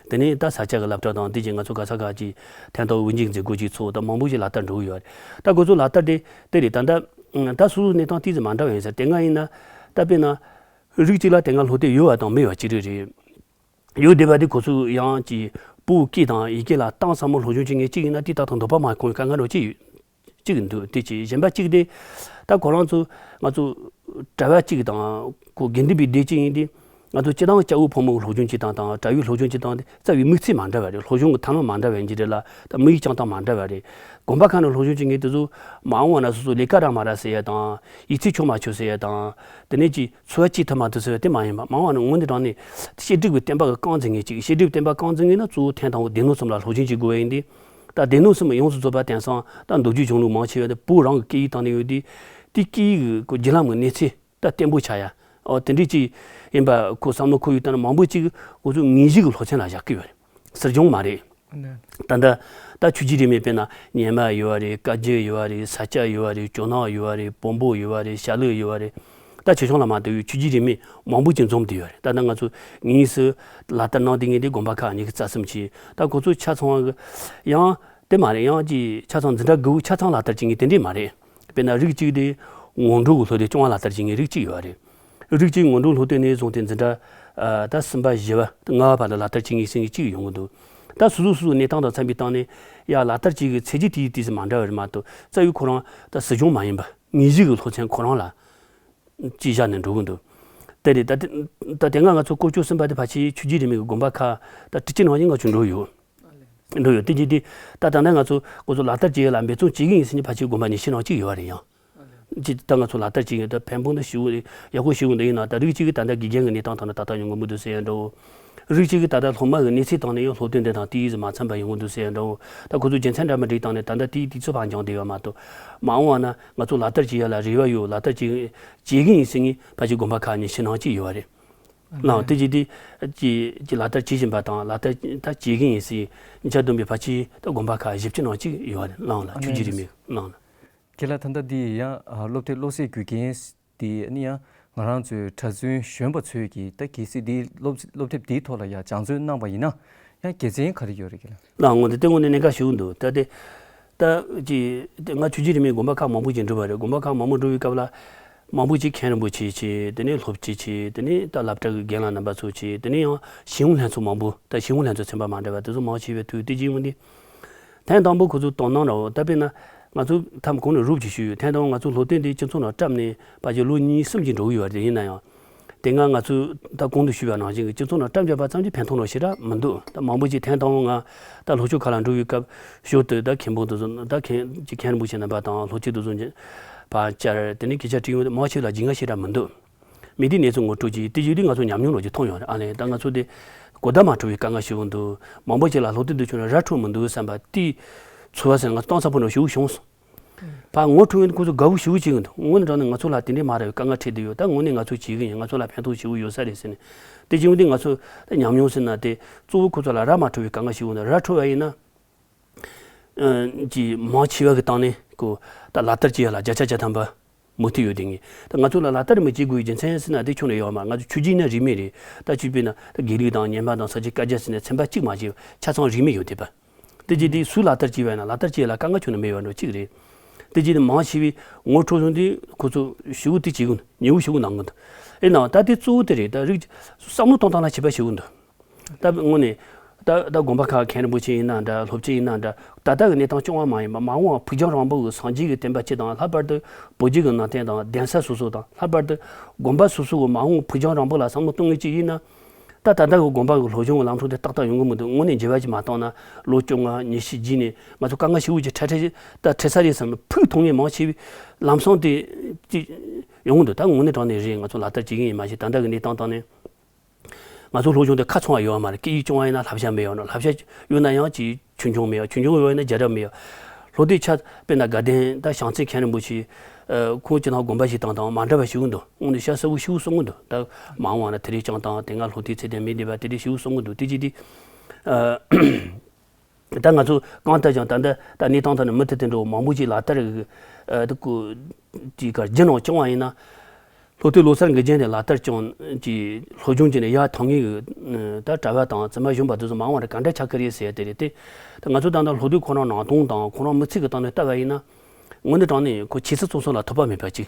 དེ་ནས་ད་ས་སྐྱ་གི་སློབ་གྲྭ་དང་དེ་རྗེས་ང་ཚོ་ག་ས་ག་ཅིག་ཐེངས་དང་པོ་དབུ་འཛིན་གྱི་མཛད་སྒོ་ཅིག་ཚོགས། ད་མང་པོ་ཞིག་ལག་བསྟར་འགྲོ་གི་ཡོད་རེད། ད་ཁོ་ཚོ་ལག་བསྟར་དེ་དེ་རེད། ད་ད་ད་སོ་སོ་གནས་སྟངས་ཏོག་ཙམ་མ་འདྲ་བ་ཡིན་ཟེར། དེ་སྔ་ཡིན་ན་ད་དཔེར་ན་རིགས་གཅིག་ལ་དེ་སྔ་སློབ་དེབ་ཡོད་པ་དང་མེད་པ་གཅིག་རེ་རེད། ཡོད་བསྡད་པ་དེ་ཁོ་ཚོས་ཡང་ཅིག་སྤུ་གུ་སྐད་དང་ཡི་གེ་ལ་གཏིང་ཟབ་མོ་སློབ་སྦྱོང་བྱེད་མཁན་གཅིག་ཡིན་ན་དེ་ད་དུང་འདོད་པ་མ་འཁོར་བའི་དཀའ་ངལ་རོ་གཅིག་ཡོད་གཅིག་འདུག་དེ་གཅིག་གཞན་པ་གཅིག་དེ་ད་ཁོ་རང་ཚོ་ང་ཚོ་གྲྭ་པ་གཅིག་དང་ཁོ་དགེ་འདུན་པའི་སྡེ་གཅིག་ཡིན་དུས་ང་ཚོ་སྤྱིར་བཏང་སྐྱ་བོ་ཕོ་མོ་གི་སློབ་སྦྱོང་བྱེད་སྟངས་དང་གྲྭ་བའི་སློབ་སྦྱོང་བྱེད་སྟངས་དེ་རྩ་བའི་དམིགས་ཚད་མ་འདྲ་བ་རེད། སློབ་སྦྱོང་གི་ཐབས་ལམ་མ་འདྲ་བ་ཡིན་གྱི་རེད་ལ། ད་དམིགས་ཡུལ་བཅངས་སྟངས་མ་འདྲ་བ་རེད། དགོན་པ་ཁག་ནང་སློབ་སྦྱོང་བྱེད་མཁན་དེ་ཚོ་མ་འོངས་པ་ན་སོ་སོ་ལས་ཀ་རག་མ་རག་ཟེར་ཡ་དང་ཡིག་ཚད་ཆོག་མ་ཆོག་ཟེར་ཡ་དང་དེ་ནས་ཀྱི་འཚོ་བ་སྐྱེལ་ཐུབ་མ་ཐུབ་ཟེར་བ་དེ་མ་ཡིན་པ། མ་འོངས་པ་ན་དངོས་གནས་དྲང་གནས་བཤད་སྒྲུབ་ཀྱི་བསྟན་པ་གི་རྐང་འཛིན་མཁན་གཅིག་བཤད་སྒྲུབ་བསྟན་པ་རྐང་འཛིན་མཁན་ན་གཙོ་བོ་ཐེངས་དང་པོ་སྡེ་སྣོད་གསུམ་ལ་སློབ་སྦྱོང་བྱེད་དགོས་པ་ཡིན་ཏེ། ད་སྡེ་སྣོད་གསུམ་ཡོངས་སུ་རྫོགས་པ་དེང་སང་ད་མདོ་རྒྱུད་གཞུང་ལུགས་མང་ཆེ་བ་དེ་བོད་རང་གི་སྐད་ཡིག་སྟེང་ནས་ཡོད་དུས་དེ་སྐད་ཡིག་གི་བརྒྱུད་ལམ་གྱི་གནས་ཚད་ད་བརྟན་པོ་ཆགས་ཡ། ཨོ་དེ་འདྲས་ཅིག་ཡིན་པ་ཁོ་བསམ་བློ་འཁོར་ཡོད། ད་ནི་མང་པོ་ཅིག་ཁོ་ཚོ་དངོས་གཞི་གི་སློབ་ཚན་ལ་བཞག་གི་ཡོད་རེད། ཟུར་སྦྱོང་མ་རེད། ད་ལྟ་ད་ཆོས་བརྒྱུད་རིས་མེད་དཔེར་ན་ཉི་མ་ཡོད་པ་རེད། བཀའ་བརྒྱུད་ཡོད་པ་རེད། ས་སྐྱ་ཡོད་པ་རེད། ཇོ་ནང་ཡོད་པ་རེད། བོན་པོ་ཡོད་པ་རེད། ཞྭ་ལུ་ཡོད་པ་རེད། ད་ཆོས་སྐྱོང་ལ་མ་གཏོགས་ཡོད་ཆོས་བརྒྱུད་རིས་མེད་མང་པོ་ཅིག་འཛོམས་བསྡད་ཡོད་རེད། ད་ལྟ་ང་ཚོ་དངོས་སུ་ལག་བསྟར་གནང་བསྡད་མཁན་དེ་དགོན་པ་ཁག་ཉི་ཤུ་རྩ་གསུམ་ཅིག་ད་ཁོ་ཚོ་ཆ་ཚང་བ་གི་ཡང་དེ་མ་རེད། ཡང་ཅིག་ཆ་ཚང་འཛིན་གྲྭ་དགུ་ཆ་ཚང་ལག་བསྟར་བྱེད་མཁན་དེ་འདྲས་མ་རེད། དཔེར་ན་རིགས་གཅིག་དེ་སྔོན་འགྲོ་གི་སློབ་དེབ་སྐྱོང་བ་ལག་བསྟར་བྱེད་མཁན་རིགས་གཅིག་ཡོད་རེད། རིགས་གཅིག་སྔོན་འགྲོ་སློབ་དེབ་ནས་བཟུང་སྟེ་འཛིན་གྲྭ་ཨ་ད་གསུམ་པ་བཞི་པ་ལྔ་པ་བར་དུ་ལག་བསྟར་བྱེད་མཁན་ཟེར་མཁན་གཅིག་ཡོང་གི་འདུག་ད་སོ་སོ་སོ་སོའི་གནས་སྟངས་དང་འཚམ་པའི་སྟེང་ནས་ཡ་ལག་བསྟར་བྱེད་ཀྱི་ཚད་གཞི་དེའི་དུས་སུ་མ་འདྲ་བ་རེད་མ་གཏོགས་རྩ་བའི་ཁོ་རང་ད་ཟུར་སྦྱོང་མ་ཡིན་པ་དངོས་གཞི་གི་སློབ་ཚན་ཁོ་རང་ལ་ཅིག་བཞག་ནས་འགྲོ་གི་འདུག་དེ་རེད། ད་དེ་ད་དེ་སྔ་ང་ཚོ་སྐོར་བཅུ་གསུམ་པ་དེ་ཕལ་ཆེར་ཆོས་བརྒྱུད་རིས་མེད་ཀྱི་དགོན་པ་ཁག་ད་དྲུག་ཅུ་ནང་བཞིན་ང་ཚོ་འགྲོ་ཡོད། འགྲོ་ཡོད། དེ་རྗེས་དེ་ད་ད་ལྟ་ང་ཚོ་ཁོ་ཚོ་ལག་བསྟར་བྱེད་ཡ་ལ་འབད་བརྩོན་བྱེད་ཀྱི་ཡིན་ཟེར་ནས་ཕལ་ཆེར་དགོན་པ་ཉི་ཤུ་ནང་གཅིག་ཡོད་རེད་ཡང་། ཅི་ད་ང་ཚོ་ལག་བསྟར་བྱེད་ཀྱི་ད་ཕན་པོ་འདི་ཞུ་ཡག་པོ་ཞུ་འདི་ཡིན་ན་ད་རིགས་གཅིག་གིས་ད་ལྟ་དགེ་རྒན་གྱི་གནས་སྟངས་ཐོག་ནས་ཏག་ཏག་ཡོང་གི་མི་འདུག་ཟེར་ཡ་འདྲ་བོ། རིགས་གཅིག་གིས་ད་ལྟ་སློབ་མ་གི་གནས་ཚད་སྟེང་ནས་ཡང་སློབ་སྟོན་འདི་དང་དེའི་ཟིག་མ་འཚམ་པ་ཡོང་གི་འདུག་ཟེར་ཡ་འདྲ་བོ། ད་ཁོ་ཚོ་རྒྱུ་མཚན་འདྲ་མི་འདྲའི་སྟེང་ནས་ད་ལྟ་དེའི་དུས་ཚོད་ཕར་འགྱངས་བསྡད་ཡོད་མ་གཏོགས་མ་འོངས་པ་ན་ང་ཚོ་ལག་བསྟར་བྱེད་ཡ་ལ་རེ་བ་ཡོད། ལག་བསྟར་བྱེད་བྱེད་ཀྱི་ཡིན་ཟེར་མཁན་ཕལ་ཆེར་དགོན་པ་ཁག་ཉི་ཤུ་ནང་གཅིག་ཡོད་རེད། ལའང་དེ་རྗེས་དེ་ཀྱི་ཀྱི་ལག་བསྟར་བྱེད་བཞིན་པ་དང་ལག་བསྟར་ད་བྱེད་ཀྱི་ཡིན་ཟེར་འཇའ་འདོན་པའི་ཕལ་ཆེར་ད་དགོན་པ་ཁག་བཞི་བཅུ་ནང་གཅིག་ཡོད་རེད། ལའང་ལ་ཆོས་བརྒྱུད་རིས་མེད་ལའང་ལ། ཁྱེད་ལ་ད་ལྟ་འདི་ཡང་ཨ་སློབ་དེབ་བློ་གསལ་རྒྱུ་རྐྱེན་འདི་ནི་ཡང་ང་རང་ཚོའི་གྲྭ་བཙུན་གཞོན་པ་ཚོས་ཀྱིས་ད་གལ་སྲིད་འདི་སློབ་སློབ་དེབ་འདིའི་ཐོག་ལ་ཡང་སྦྱང་བརྩོན་གནང་བ་ཡིན་ན་ཡང་དགེ་མཚན་ག་རེ་ཡོད་རེད་ཁྱེད་ལ། ལའང་དེ་ལྟ་བུ་ནི་གནད་འགག་ཞིག་འདུག་ད་དེ་ད་ཀྱི་ང་ཆོས་བརྒྱུད་རིས་མེད་དགོན་པ་ཁག་མང་པོ་ཅིག་འགྲོ་བ་རེད། དགོན་པ་ཁག་མང་པོ་འགྲོ་བའི་སྐབས་ལ་མང་པོ་ཅིག་མཁན་རིན་པོ་ཆེ་བྱས། དེ་ནས་སློབ་སྤྱི་བྱས། དེ་ནས་ད་སློབ་གྲྭ་གི་རྒན་ལགས་རྣམ་པ་ཚོ་བྱས། དེ་ནས་ཡང་གཞུང་ལྷན་ཚོགས་མང་པོ་ད་གཞུང་ལྷན་ཚོགས་ཚན་པ་མ་འདྲ་བ་དེ་ཚོ་མང་ཆེ་བའི་དུས་དེ་རྗེས་མོ་འདི་ཐེངས་དང་པོ་ཁོ་ཚོ་དོ་སྣང་རོགས་ད་དཔེར་ན་ང་ཚོ་ཐམ་གོང་ནས་རོབ་ཅིག་ཞུས་ཡོད། ཐེངས་དང་པོ་ང་ཚོ་སློབ་སྟོན་དེ་སྤྱི་ཚོགས་ནང་བཀྲམ་ནས་ཕལ་ཆེར་ལོ་གཉིས་གསུམ་ཅིག་འགྲོ་གི་ཡོད་རེད། ཡིན་ན་ཡང་དེ་སྔ་ང་ཚོས་ད་གོང་དུ་ཞུས་པ་ནང་བཞིན་གྱི་སྤྱི་ཚོགས་ནང་བཀྲམ་བཞག་པ་ཙམ་གྱིས་ཕན་ཐོགས་ནོ་ཞེ་དྲག་མི་འདུག་ད་མང་པོ་ཅིག་ཐེངས་དང་པོ་ང་ད་ལྷོ་ཕྱོགས་ཁག་ལ་འགྲོ་བའི་སྐབས་ཞོར་དུ་ད་མཁན་པོ་དེ་ཚོ་ད་མཁན་ཅིག་མཁན་རིན་པོ་ཆེ་རྣམ་པ་དང་སློབ་སྤྱི་དེ་ཚོ་ཕར་བཅར། དེ་ནས་སྐད་ཆ་དྲིས་ཡོང་དུས་མང་ཆེ་ལ་རྒྱུས་མངའ་ཞེ་དྲག་མི་འདུག་མི་དེ་གནས་ཚུལ་ངོ་སྤྲོད་ཀྱིས་དེ་བཞིན་དུ་ང་ཚོ་ཉམས་མྱོང་རོགས་ཀྱིས་མཐོང་ཡོང་རེད། ཨ་ལས་ད་ང་ཚོ་དེ་གོ་བརྡ་མ་འཕྲོད་པའི་དཀའ་ངལ་ཞིག་འདུག་མང་པོ་ཞིག་ལ་སློབ་དེབ་འདི་ཁྱོན་ནས་ར་འཕྲོད་མི་འདུག་བསམ་པ་དེའི་ཚོར་བ་ཟེར་ང་ཚོ་གཏིང་ཟབ་པོ་འདྲ་ཞིག་བྱུང་སོང་། ཕར་ངོ་འཕྲོད་ཡོང་དུས་ཁོ་ཚོ་དགའ་བོ་ཞིག་བྱེད་ཀྱི་འདུག་དངོས་གནས་དྲང་གནས་ང་ཚོ་ལ་དེ་འདྲའི་མ་རེད་པའི་དཀའ་ངལ་འཕྲད་བསྡད་ཡོད། ད་དངོས་གནས་ང་ཚོ་བྱེད་ཀྱི་ཡིན། ང་ཚོ་ལ་ཕན་ཐོགས་ཞེ་པོ་ཡོད་ས་རེད་ཟེར་ནས་དེ་བྱུང་དུས་ང་ཚོ་ད་ཉམས་མྱོང་ཟེར་ན་དེ་གཙོ་བོ་ཁོ་ཚོ་ལ་ར་མ་འཕྲོད་པའི་དཀའ་ངལ་ཞིག་འདུག་ར་འཕྲོད་པ་ཡིན་ན། ཀྱི་མང་ཆེ་བ་གི་སྟེང་ནས་ཁོ་ད་ལག་བསྟར་བྱེད་ཡ་ལ་བརྒྱ་ཆ་བརྒྱ་ཐམ་པ་མུ་མཐུད་ཡོད་དེ་ངས་ད་ང་ཚོ་ལ་ལག་བསྟར་མི་བྱེད་དགོས་པའི་རྒྱུ་མཚན་ཟེར་ན་དེ་ཁྱོན་ནས་ཡོད་མ་རེད། ང་ཚོ་ཆོས་བརྒྱུད་ནས་རིས་མེད་རེད། ད་ཅིག་དཔེར་ན་ད་དགེ་ལུགས་དང་རྙིང་མ་དང་ས་སྐྱ་བཀའ་རྒྱ་ཟེར་ནས་ཚན་པ་གཅིག་མ་བྱས་ཆ་ཚང་རིས་མེད་ཡོད་དེ་པ། དེ་རྗེས་དེ་སུས་ལག་བསྟར་བྱས་པ་ཡིན་ན་ལག་བསྟར་བྱེད་ཡ་ལ་དཀའ་ངལ་ཁྱོན་ནས་མེད་པ་འགྲོ་གཅིག་རེད། དེ་རྗེས་དེ་མང་ཆེ་བས་ངོ་འཕྲོད་སོང་དུས་ཁོ་ཚོ་ཞེ་པོ་དེ་བྱེད་ཀྱི་འདུག་ཉེ་བོ་ཞེ་པོ་གནང་གི་འདུག་ཨེ་ན་ད་དེ་གཙོ་བོ་དེ་རེད། ད་རིགས་བསམ་བློ་གཏོང་སྟངས་ལ་ཁྱད་པར་ཞེ་པོ་འདུག་ད་དངོས་གནས་ད་ད་དགོན་པ་ཁག་མཁན་རིན་པོ་ཆེ་ཡིན་ན་འདྲ། སློབ་སྤྱི་ཡིན་ན་འདྲ། ད་ལྟ་གི་གནས་སྟངས་སྐྱོ་བ་མ་ཡིན་པ་མ་འོངས་པ་ཕུགས་རྒྱང་རིང་པོ་གི་སངས་རྒྱས་ཀྱི་བསྟན་པ་སྤྱི་དང་ལྷག་པར་དུ་བོད་བརྒྱུད་ཀྱི་ནང་བསྟན་དང་གདན་ས་སོ་སོ་དང་ལྷག་པར་དུ་དགོན་པ་སོ་སོ་གི་མ་འོངས་ཕུགས་རྒྱང་རིང་པོ་ལ་བསམ་བློ་གཏོང་མཁན་ཅིག་ཡིན་ན། ད་ད་ལྟ་གི་དགོན་པ་གི་སློབ་སྦྱོང་གི་ལམ་སྲོལ་དེ་ཏག་ཏག་ཡོང་གི་མི་འདུག་དངོས་གནས་འགྱུར་བ་ཅིག་མ་བཏང་ན་ལོ་བཅོ་ལྔ་ཉི་ཤུ་རྗེས་ནས་ང་ཚོ་དཀའ་ངལ་ཞེ་པོ་ཅིག་འཕྲད་འཕྲད་ད་འཕྲད་ས་རེད་བསམ་ཕུགས་ཐུག་མཁན་མང་ཆེ་བས་ལམ་སང་དེ་ཅིག་ཡོང་གི་འདུག་ད་དངོས་གནས་དྲང་གནས་རེད། ང་ཚོ་ལག་བསྟར་བྱེད་ཀྱི་ཡིན་མ་གཞི་ད་ལྟ་གི་གནས་སྟངས་སྟེང་ནས། ང་ཚོ་སློབ་སྦྱོང་དེ་ཁ་ཚང་བ་ཡོད་མ་རེད། སྐད་ཡིག་སྐྱོང་བ་ཡིན་ན་བསླབ་བྱ་མེད་ཡོད་ན། བསླབ་བྱ་ཡོད་ན་ཡང་ཅིག་ཆོས་འབྱུང་མེད་ཡོད། ཆོས་འབྱུང་ཡོད་ན་རྒྱལ་རབས་མེད་ཡོད། ལྷོ་སྡེ་ཆ་དཔེར་ན་དགའ་ལྡན་ད་བྱང་རྩེ་མཁན་རིན་པོ་ཆེ། ཨ། ཁོང་ཅི་ཐང་དགོངས་པ་བཞེས་སྟངས་དང་མ་འདྲ་བ་ཞིག་འདུག། དངོས་གནས་ཤ་གསལ་བོ་ཞིག་གསུང་གི་འདུག། ད་མ་འོངས་བ་ན་དེ་རིང་བསྐྱངས་སྟངས་དེ་སྔ་ལྷོ་སྡེ་ཚེ་བརྟན་མི་བདེ་བ་དེ་འདྲ་ཞིག་གསུང་གི་འདུག། དེ་ཅི་སྟེ། ཨ། ད་ང་ཚོ་གང་ལྟར་ཀྱང་ད་ལྟ་ད་གནས་སྟངས་ཐོག་ནས་མུ་མཐུད་དེ་འགྲོ་མང་པོ་ཅིག་ལག་བསྟར་གི། ཨ། ད་ཀུ་ཅིག་གར་རྒྱུན་རིང་བསྐྱངས་པ་ཡིན་ན། ལྷོ་སྟོད་ལོ་གསར་གྱི་རྒྱན་དེ་ལག་བསྟར་བསྐྱངས་ཀྱི་སློབ་སྦྱོང་བྱས་ནས་ཡར་ཐོན་མཁན་གྱི་ད་གྲྭ་པ་དང་བཙུན་མ་གཞོན་པ་དེ་ཚོ་མ་འོངས་པར་ག་འདྲ་ཆགས་ཀྱི་རེད་ཟེར་ཡ་དེ་རེད་དེ། ད་ང་ཚོ་ད་ལྟ་ལྷོ་སྟོད་ཁོ་རང་ནང་སྟོང་དང་ཁོ་རང་མི་ཚེ་གི་སྟེང་ནས་ལྟ་བ་ཡིན་ན། དངོས་གནས་དྲང་གནས་ཁོ་ཆོས་སྲིད་གཙོ་ཚོགས་ལ་ཐོབ་པ་མེད་པ་ཅིག།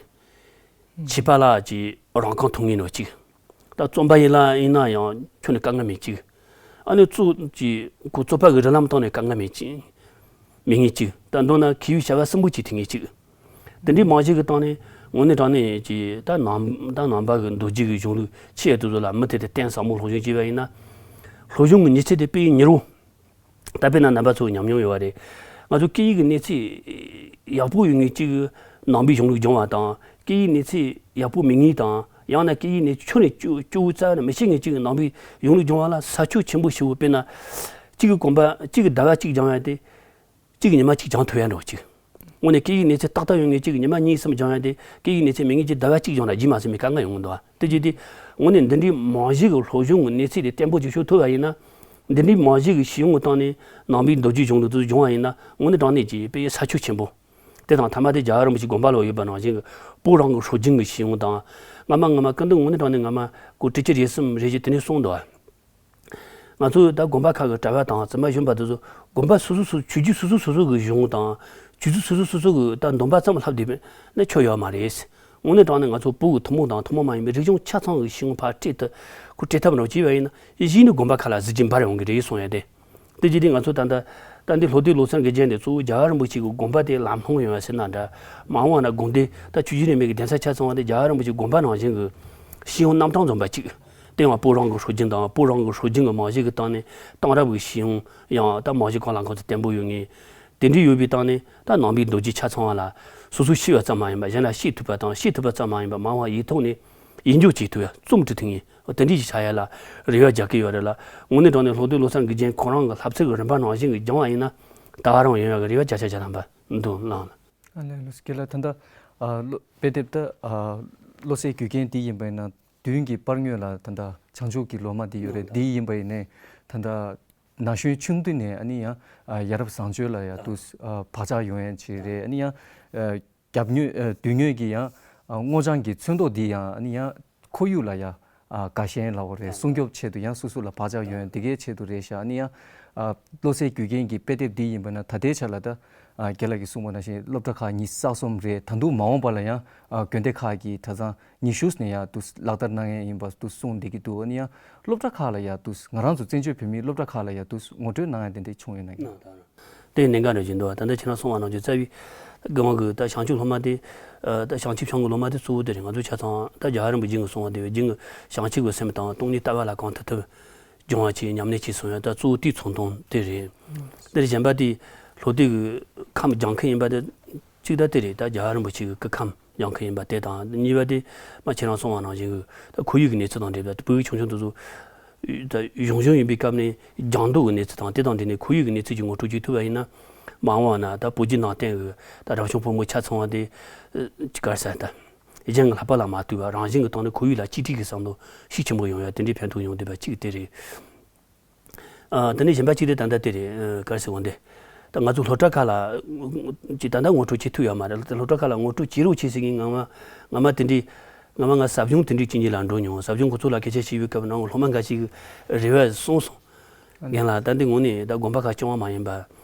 བྱིས་པ་ལ་ཅིག་རང་རྐང་ཐུག་ངེས་ནོ་ཅིག། ད་བཙོན་པ་ཡིན་ལ་ཡིན་ན་ཡང་ཁྱོན་ནས་དཀའ་ངལ་མེད་ཅིག། ཨ་ནི་གཙོ་ཅིག་ཁོ་བཙོན་པ་གི་རིགས་ལམ་སྟེང་ནས་དཀའ་ངལ་མེད་ཅིག། མེད་ངེས་ཅིག། ད་མདོར་ན་མཁས་པའི་བྱ་བ་གསུམ་པོ་ཅིག་ཐོན་ངེས་ཅིག། འདི་འདྲའི་རྨང་གཞི་གི་སྟེང་ནས་དངོས་གནས་དྲང་གནས་ཀྱི་ད་ནང་ད་ནང་པ་གི་མདོ་རྒྱུད་ཀྱི་གཞུང་ལུགས་ཆེ་བ་དེ་ཚོ་ལ་མུ་མཐུད་དེ་བརྟེན་ཟབ་མོ་སློབ་སྦྱོང་བྱས་པ་ཡིན་ན། སློབ་སྦྱོང་གི་མྱུར་ཚད་དེ་དཔེ་མྱུར་བོ། ད་དཔེར་ན་རྣམ་པ་ཚོ་ཉམས་མྱོང་ཡོད་པ་རེད། ང་ཚོ་སྐད་ཡིག་གི་གནས་ཚད་ཡག་པོ་ཡོད་མཁན་གཅིག་གི་ནང་པའི་གཞུང་ལུགས་སྦྱོང་བ་དང་། སྐད་ཡིག་གནས་ཚད་ཡག་པོ་མེད་མཁན་དང་། ཡང་ན་སྐད་ཡིག་གནས་ཚད་ཁྱོན་ནས་སྐྱོ་སྐྱོ་བོ་རྩ་བ་ནས་མི་ཤེས་མཁན་གཅིག་གི་ནང་པའི་གཞུང་ལུགས་སྦྱོང་བ་ལ་ས་ཕྱོགས་ཆེན་པོ་ཞེ་པོ། དཔེར་ན། གཅིག་གི་གོམ་པ་གཅིག་གི་ཟླ་བ་གཅིག་སྦྱང་ཡ་དེ། གཅིག་གི་ཉི་མ་གཅིག་སྦྱང་ཐུབ་ཡ་འདྲ་བོ་གཅིག། དངོས་གནས་སྐད་ཡིག་གནས་ཚད་ཏག་ཏག་ཡོད་མཁན་གཅིག་གི་ཉི་མ་གཉིས་གསུམ་སྦྱང་ཡ་དེ། སྐད་ཡིག་གནས་ཚད་མེད་མཁན་གཅིག་ཟླ་བ་གཅིག་སྦྱང་ན་རྗེས་མ་སོང་མི་དཀའ་ངལ་ཡོང་གི་འདུག་བ། དེ་བྱས་དུས་དངོས་གནས་འདི་འདྲའི་རྨང་གཞི་གི་སློབ་སྦྱོང་གི་གནས་ཚད་དེ་བརྟན་པོ་ཅིག་ཤོར་ཐུབ་པ་ཡིན་ན། འདི་འདྲའི་རྨང་གཞི་གི་ཤེས་ཡོན་གྱི་སྟེང་ནས་ནང་པའི་མདོ་རྒྱུད་གཞུང་ལུགས་དེ་ཚོ་སྦྱོང་བ་ཡིན་ན། དངོས་གནས་དྲང་གནས་ཀྱི་དཔེ་ས་ཕྱོགས་ཆེན་པོ། དེ་དང་ཐ་མ་དེ་རྒྱལ་བ་རིན་པོ་ཆེ་དགོངས་པ་ལ་ཡོད་པ་ནང་བཞིན་གྱི་བོད་རང་གི་སྲོལ་རྒྱུན་གྱི་ཤེས་ཡོན་དང་། སྔ་མ་སྔ་མ་སྐུ་མདུན་དངོས་གནས་དྲང་གནས་སྔ་མ་སྐུ་དྲུག་ཅུ་རེ་གསུམ་རེ་བཞི་དེ་ནས་གསུངས་འདུག་བ། ང་ཚོས་ད་དགོན་པ་ཁག་གི་གྲྭ་པ་དང་བཙུན་མ་གཞོན་པ་དེ་ཚོ་དགོན་པ་སོ་སོ་སོ་ཆོས་བརྒྱུད་སོ་སོ་སོ་སོ་གི་གཞུང་དང་ཆོས་བརྒྱུད་སོ་སོ་སོ་སོ་གི་ད་འདོན་པ་ཙམ་ལྷབ་བསྡད་པ་ན་ཆོ་ཡོད་མ་རེད། དངོས་གནས་དྲང་གནས་ང་ཚོ་བོད་ཀྱི་ཐུན་མོང་དང་ཐུན་མོང་མ་ཡིན་པའི་རིག་གཞུང་ཆ་ཚང་གི་ཤེས་ཡོན་ཕར་སྤྲད་ཐུབ་ཁོ་སྤྲད་ཐུབ་རོགས་བྱས་པ་ཡིན་ན། གཞི་ནས་དགོན་པ་ཁག་ལ་གཟི་བརྗིད་འབར་ཡོང་གི་རེད་གསུང་ཡ་དེ། དེ་བྱས་དུས་ང་ཚོ་ད་ལྟ་ད་འདི་ལྷོ་སྟོད་ལོ་གསར་གྱི་རྒྱན་དེ་གཙོ་བོ་རྒྱལ་བ་རིན་པོ་ཆེ་གི་དགོངས་པ་དེ་ལམ་ལྷོང་ཡོང་བ་ཟེར་ན་འདྲ། མ་འོངས་པ་ན་དགོན་སྡེ་ད་ཆོས་བརྒྱུད་རིས་མེད་ཀྱི་གདན་ས་ཆ་ཚང་བ་དེ་རྒྱལ་བ་རིན་པོ་ཆེའི་དགོངས་པ་ནང་བཞིན་གྱི་ཤེས་ཡོན་རྣམ་གྲངས་འཛོམས་པ་གཅིག། དེ་ཡང་བོད་རང་གི་སྲོལ་རྒྱུན་དང་བོད་རང་གི་སྲོལ་རྒྱུན་གྱི་རྨང་གཞི་གི་སྟེང་ནས་གཏང་རག་གི་ཤེས་ཡོན་ཡང་ད་རྨང་གཞི་གང་ལ་གང་ཚོད་བརྟན་པོ་ཡོད་ངེས། དེ་འདྲའི་ཡོད་པའི་སྟེང་ནས་ད་ནང་པའི་མདོ་རྒྱུད་ཆ་ཚང་བ་ལ་སོ་སོས་ཤེས་པ་ཙམ་མ་ཡིན་པར་གཞན་ལ་བཤད་ཐུབ་པ་དང་། བཤད་ཐུབ་པ་ཙམ་མ་ཡིན་པར་མ་འོངས་པ་ཡིག་ཐོག་ནས་ཡིག་འཇོག་བྱེད་ཐུབ་ཡ་རྩོམ་འབྲི་ཐུབ་ངེས། དེ་འདྲའི་ཞིག་ཆགས་ཡ་ལ་རེ་བ་རྒྱག་གི་ཡོད་རེད་ལ། དངོས་གནས་དྲང་གནས་ལྷོ་སྟོད་ལོ་གསར་གྱི་རྒྱན་ཁོ་རང་གི་ལྷབ་ཚུགས་ཀྱི་རིམ་པ་ནང་བཞིན་གྱི་སྦྱང་བ་ཡིན་ན། ད་ག་རང་ཡོང་ཡ་གི་རེ་བ་བརྒྱ་ཆ་བརྒྱ་ཐམ་པ་འདུག་ལགས། ཨ་ལས། ལགས་སོ། རྒན་ལགས། ད་ལྟ་ཨ་ལོ་དཔེ་དེབ་ད་ཨ་བློ་གསལ་རྒྱུད་རྒྱན་འདི་ཡིན་པ་ཡིན་ན། མདུན་གྱི་པར་ངོས་ལ་ད་ལྟ་བྱང་ཆུབ་ཀྱི་ལོ་མ་འདི་ཡོད་རེད། འདི་ཡིན་པ་ཡིན་ནའི་ད་ལྟ་ན་གཞོན་ཆུང་དུས་ནས་ཨ་ནི་ཡང་ཨ་ཡ་རབས་བཟང་སྤྱོད་ལ་ཡང་དུ་ཨ་བག་ཆགས་ཡོང་ཡ་ཅིག་རེད། ཨ་ནི་ཡང་ཨ་རྒྱབ་ངོས་ཨ་མདུན་ངོས་ཀྱི་ཡང་ཨ་སྔོ་ལྗང་གི་ཚོན་མདོག་འདི་ཡང་ཨ་ནི་ཡང་ཁོར་ཡུག་ལ་ཡང་ཨ་དགའ་ཞེན་ལབ་དགོས་རེད། སྲུང་སྐྱོབ་ཆེད་དུ་ཡང་སོ་སོ་ལ་བག་ཆགས་ཡོང་ཡ་འདི་གའི་ཆེད་དུ་རེད་ཤག། ཨ་ནི་ཡང་ཨ་བློ་གསལ་རྒྱུད་རྒྱན་གྱི་དཔེ་དེབ་འདི་ཡིན་པ་ན་ད་ལྟའི་ཆ་ལ་ད་ཨ་རྒན་ལགས་ཀྱིས་གསུངས་པ་ནང་བཞིན་སློབ་གྲྭ་ཁག་གཉིས་གསར་རྩོམ་རེད། ད་དུང་མ་འོངས་པ་ལ་ཡང་ཨ་དགོན་སྡེ་ཁག་གིས་གྲྭ་ཚང་ཉི་ཤུ་ནས་ཡང་དུ་ལག་བསྟར་གནང་ཡས་ཡིན་པ་དུ་གསུངས་བསྡད་ཀྱི་འདུག། ཨ་ནི་ཡང་སློབ་གྲྭ་ཁག་ལ་ཡང་དུ་ང་རང་ཚོ་བཙན་བྱོལ་བོད་མིའི་སློབ་གྲྭ་ཁག་ལ་ཡང་དུ་ངོ་སྤྲོད་གནང་ཡ་དེ་འདྲ་བྱུང་ཡོད་ན་གི། དེ་གནད་འགག་འདྲ་ཞིག་འདུག། ད་ལྟ་ཁྱེད་རང་གསུངས་པ་ནང་བཞིན་རྩ་བའི་སྒང་གི་ད་བྱང་ཆུབ་སློབ་མ་དེ། ད་བྱང་ཆུབ་བྱང་གི་སློབ་མ་དེ་གཙོ་བོ་དེ་རེད། ང་ཚོ་ཆ་ཚང་ད་རྒྱལ་བ་རིན་པོ་ཆེ་གིས་གསུངས་པ་དེ་བས་རྒྱུན་གྱི་བྱང་ཆུབ་ཀྱི་སེམས་དང་སྟོང་ཉིད་ལྟ་བ་ལ་གང་ཐུབ་ཐུབ་སྦྱོང་བ་བྱེད། ཉམས་ལེན་བྱེད་གསུང་ཡ་ད་གཙོ་བོ་དེའི་ཚོགས་འདུ་དེ་རེད། དེ་ལས་གཞན་པ་དེ་ལྷོ་སྟོད་ཀྱི་ཁམས་སྦྱང་མཁན་ཡིན་པ་དེ། གཅིག་ད་དེ་རེད། ད་རྒྱལ་བ་རིན་པོ་ཆེ་གི་སྐུ་ཁམས་སྦྱང་མཁན་ཡིན་པ་དེ་དང་། གཉིས་པ་དེ་མ་ཁྱེད་རང་གསུངས་པ་ནང་བཞིན་གྱི་ད་ཁོར་ཡུག་གི་གནས་ཚུལ་དང་འབྲེལ་བ་དེ། བུ་ཆུང་ཆུང་དེ་ཚོ་ད་གཞུང་གཞུང་ཡིན་པའི་སྐབས་ནས་སྦྱང་འདོད་ཀྱི་གནས་ཚུལ་དང་། དེ་དང་འབྲེལ་ནས་ཁོར་ཡུག་གི་གནས་ཚུལ་གྱི་ངོ་སྤྲོད་བྱེད་ཐུབ་པ་ཡིན་ན། མ་འོངས་པ་ན་ད་བོད་བརྒྱུད་ནང་བསྟན་གྱི་ད་རབ་བྱུང་ཕོ་མོ་ཆ་ཚང་བ་དེ་ཅི་ག་རེ་ཟེར། ད་གཞན་གྱི་ལག་པ་ལ་མ་ལྟོས་པར་རང་བཞིན་གྱི་སྟེང་ནས་ཁོར་ཡུག་ལ་གཅེས་སྤྲས་ཀྱི་བསམ་བློ་ཤུགས་ཆེན་པོ་ཡོང་ཡ་དེ་འདྲའི་ཕན་ཐོགས་ཡོང་བསྡད་པ་གཅིག་དེ་རེད། ཨ། དེ་ནས་གཞན་པ་གཅིག་དེ་ད་ལྟ་དེ་རེད། ཨ། ག་རེ་ཟེར་དགོས་འདི། ད་ང་ཚོ་སློབ་གྲྭ་ཁག་ལ་ཅིག་ད་ལྟ་ངོ་སྤྲོད་བྱེད་ཐུབ་ཡོད་མ་རེད། སློབ་གྲྭ་ཁག་ལ་ངོ་སྤྲོད་བྱེད་རོགས་བྱེད་ཟེར་མཁན་སྔ་མ་སྔ་མ་དེ་འདྲའི་སྔ་མ་ང་ཟབ་སྦྱོང་དེ་འདྲའི་བྱེད་མཁན་ལ་འགྲོ་མྱོང་། ཟབ་སྦྱོང་ཁོ་ཚོ་ལ་སྐད་ཆ་བཤད་པའི་སྐབས་ནང་སློབ་མ་འགའ་ཞིག་གིས་རེ་བ་གསུངས་སོང་། རྒན་ལགས། ད་འདི་དངོས་གནས་ད་དགོན་པ་ཁག་རྐྱང་པ་མ་ཡིན་པ།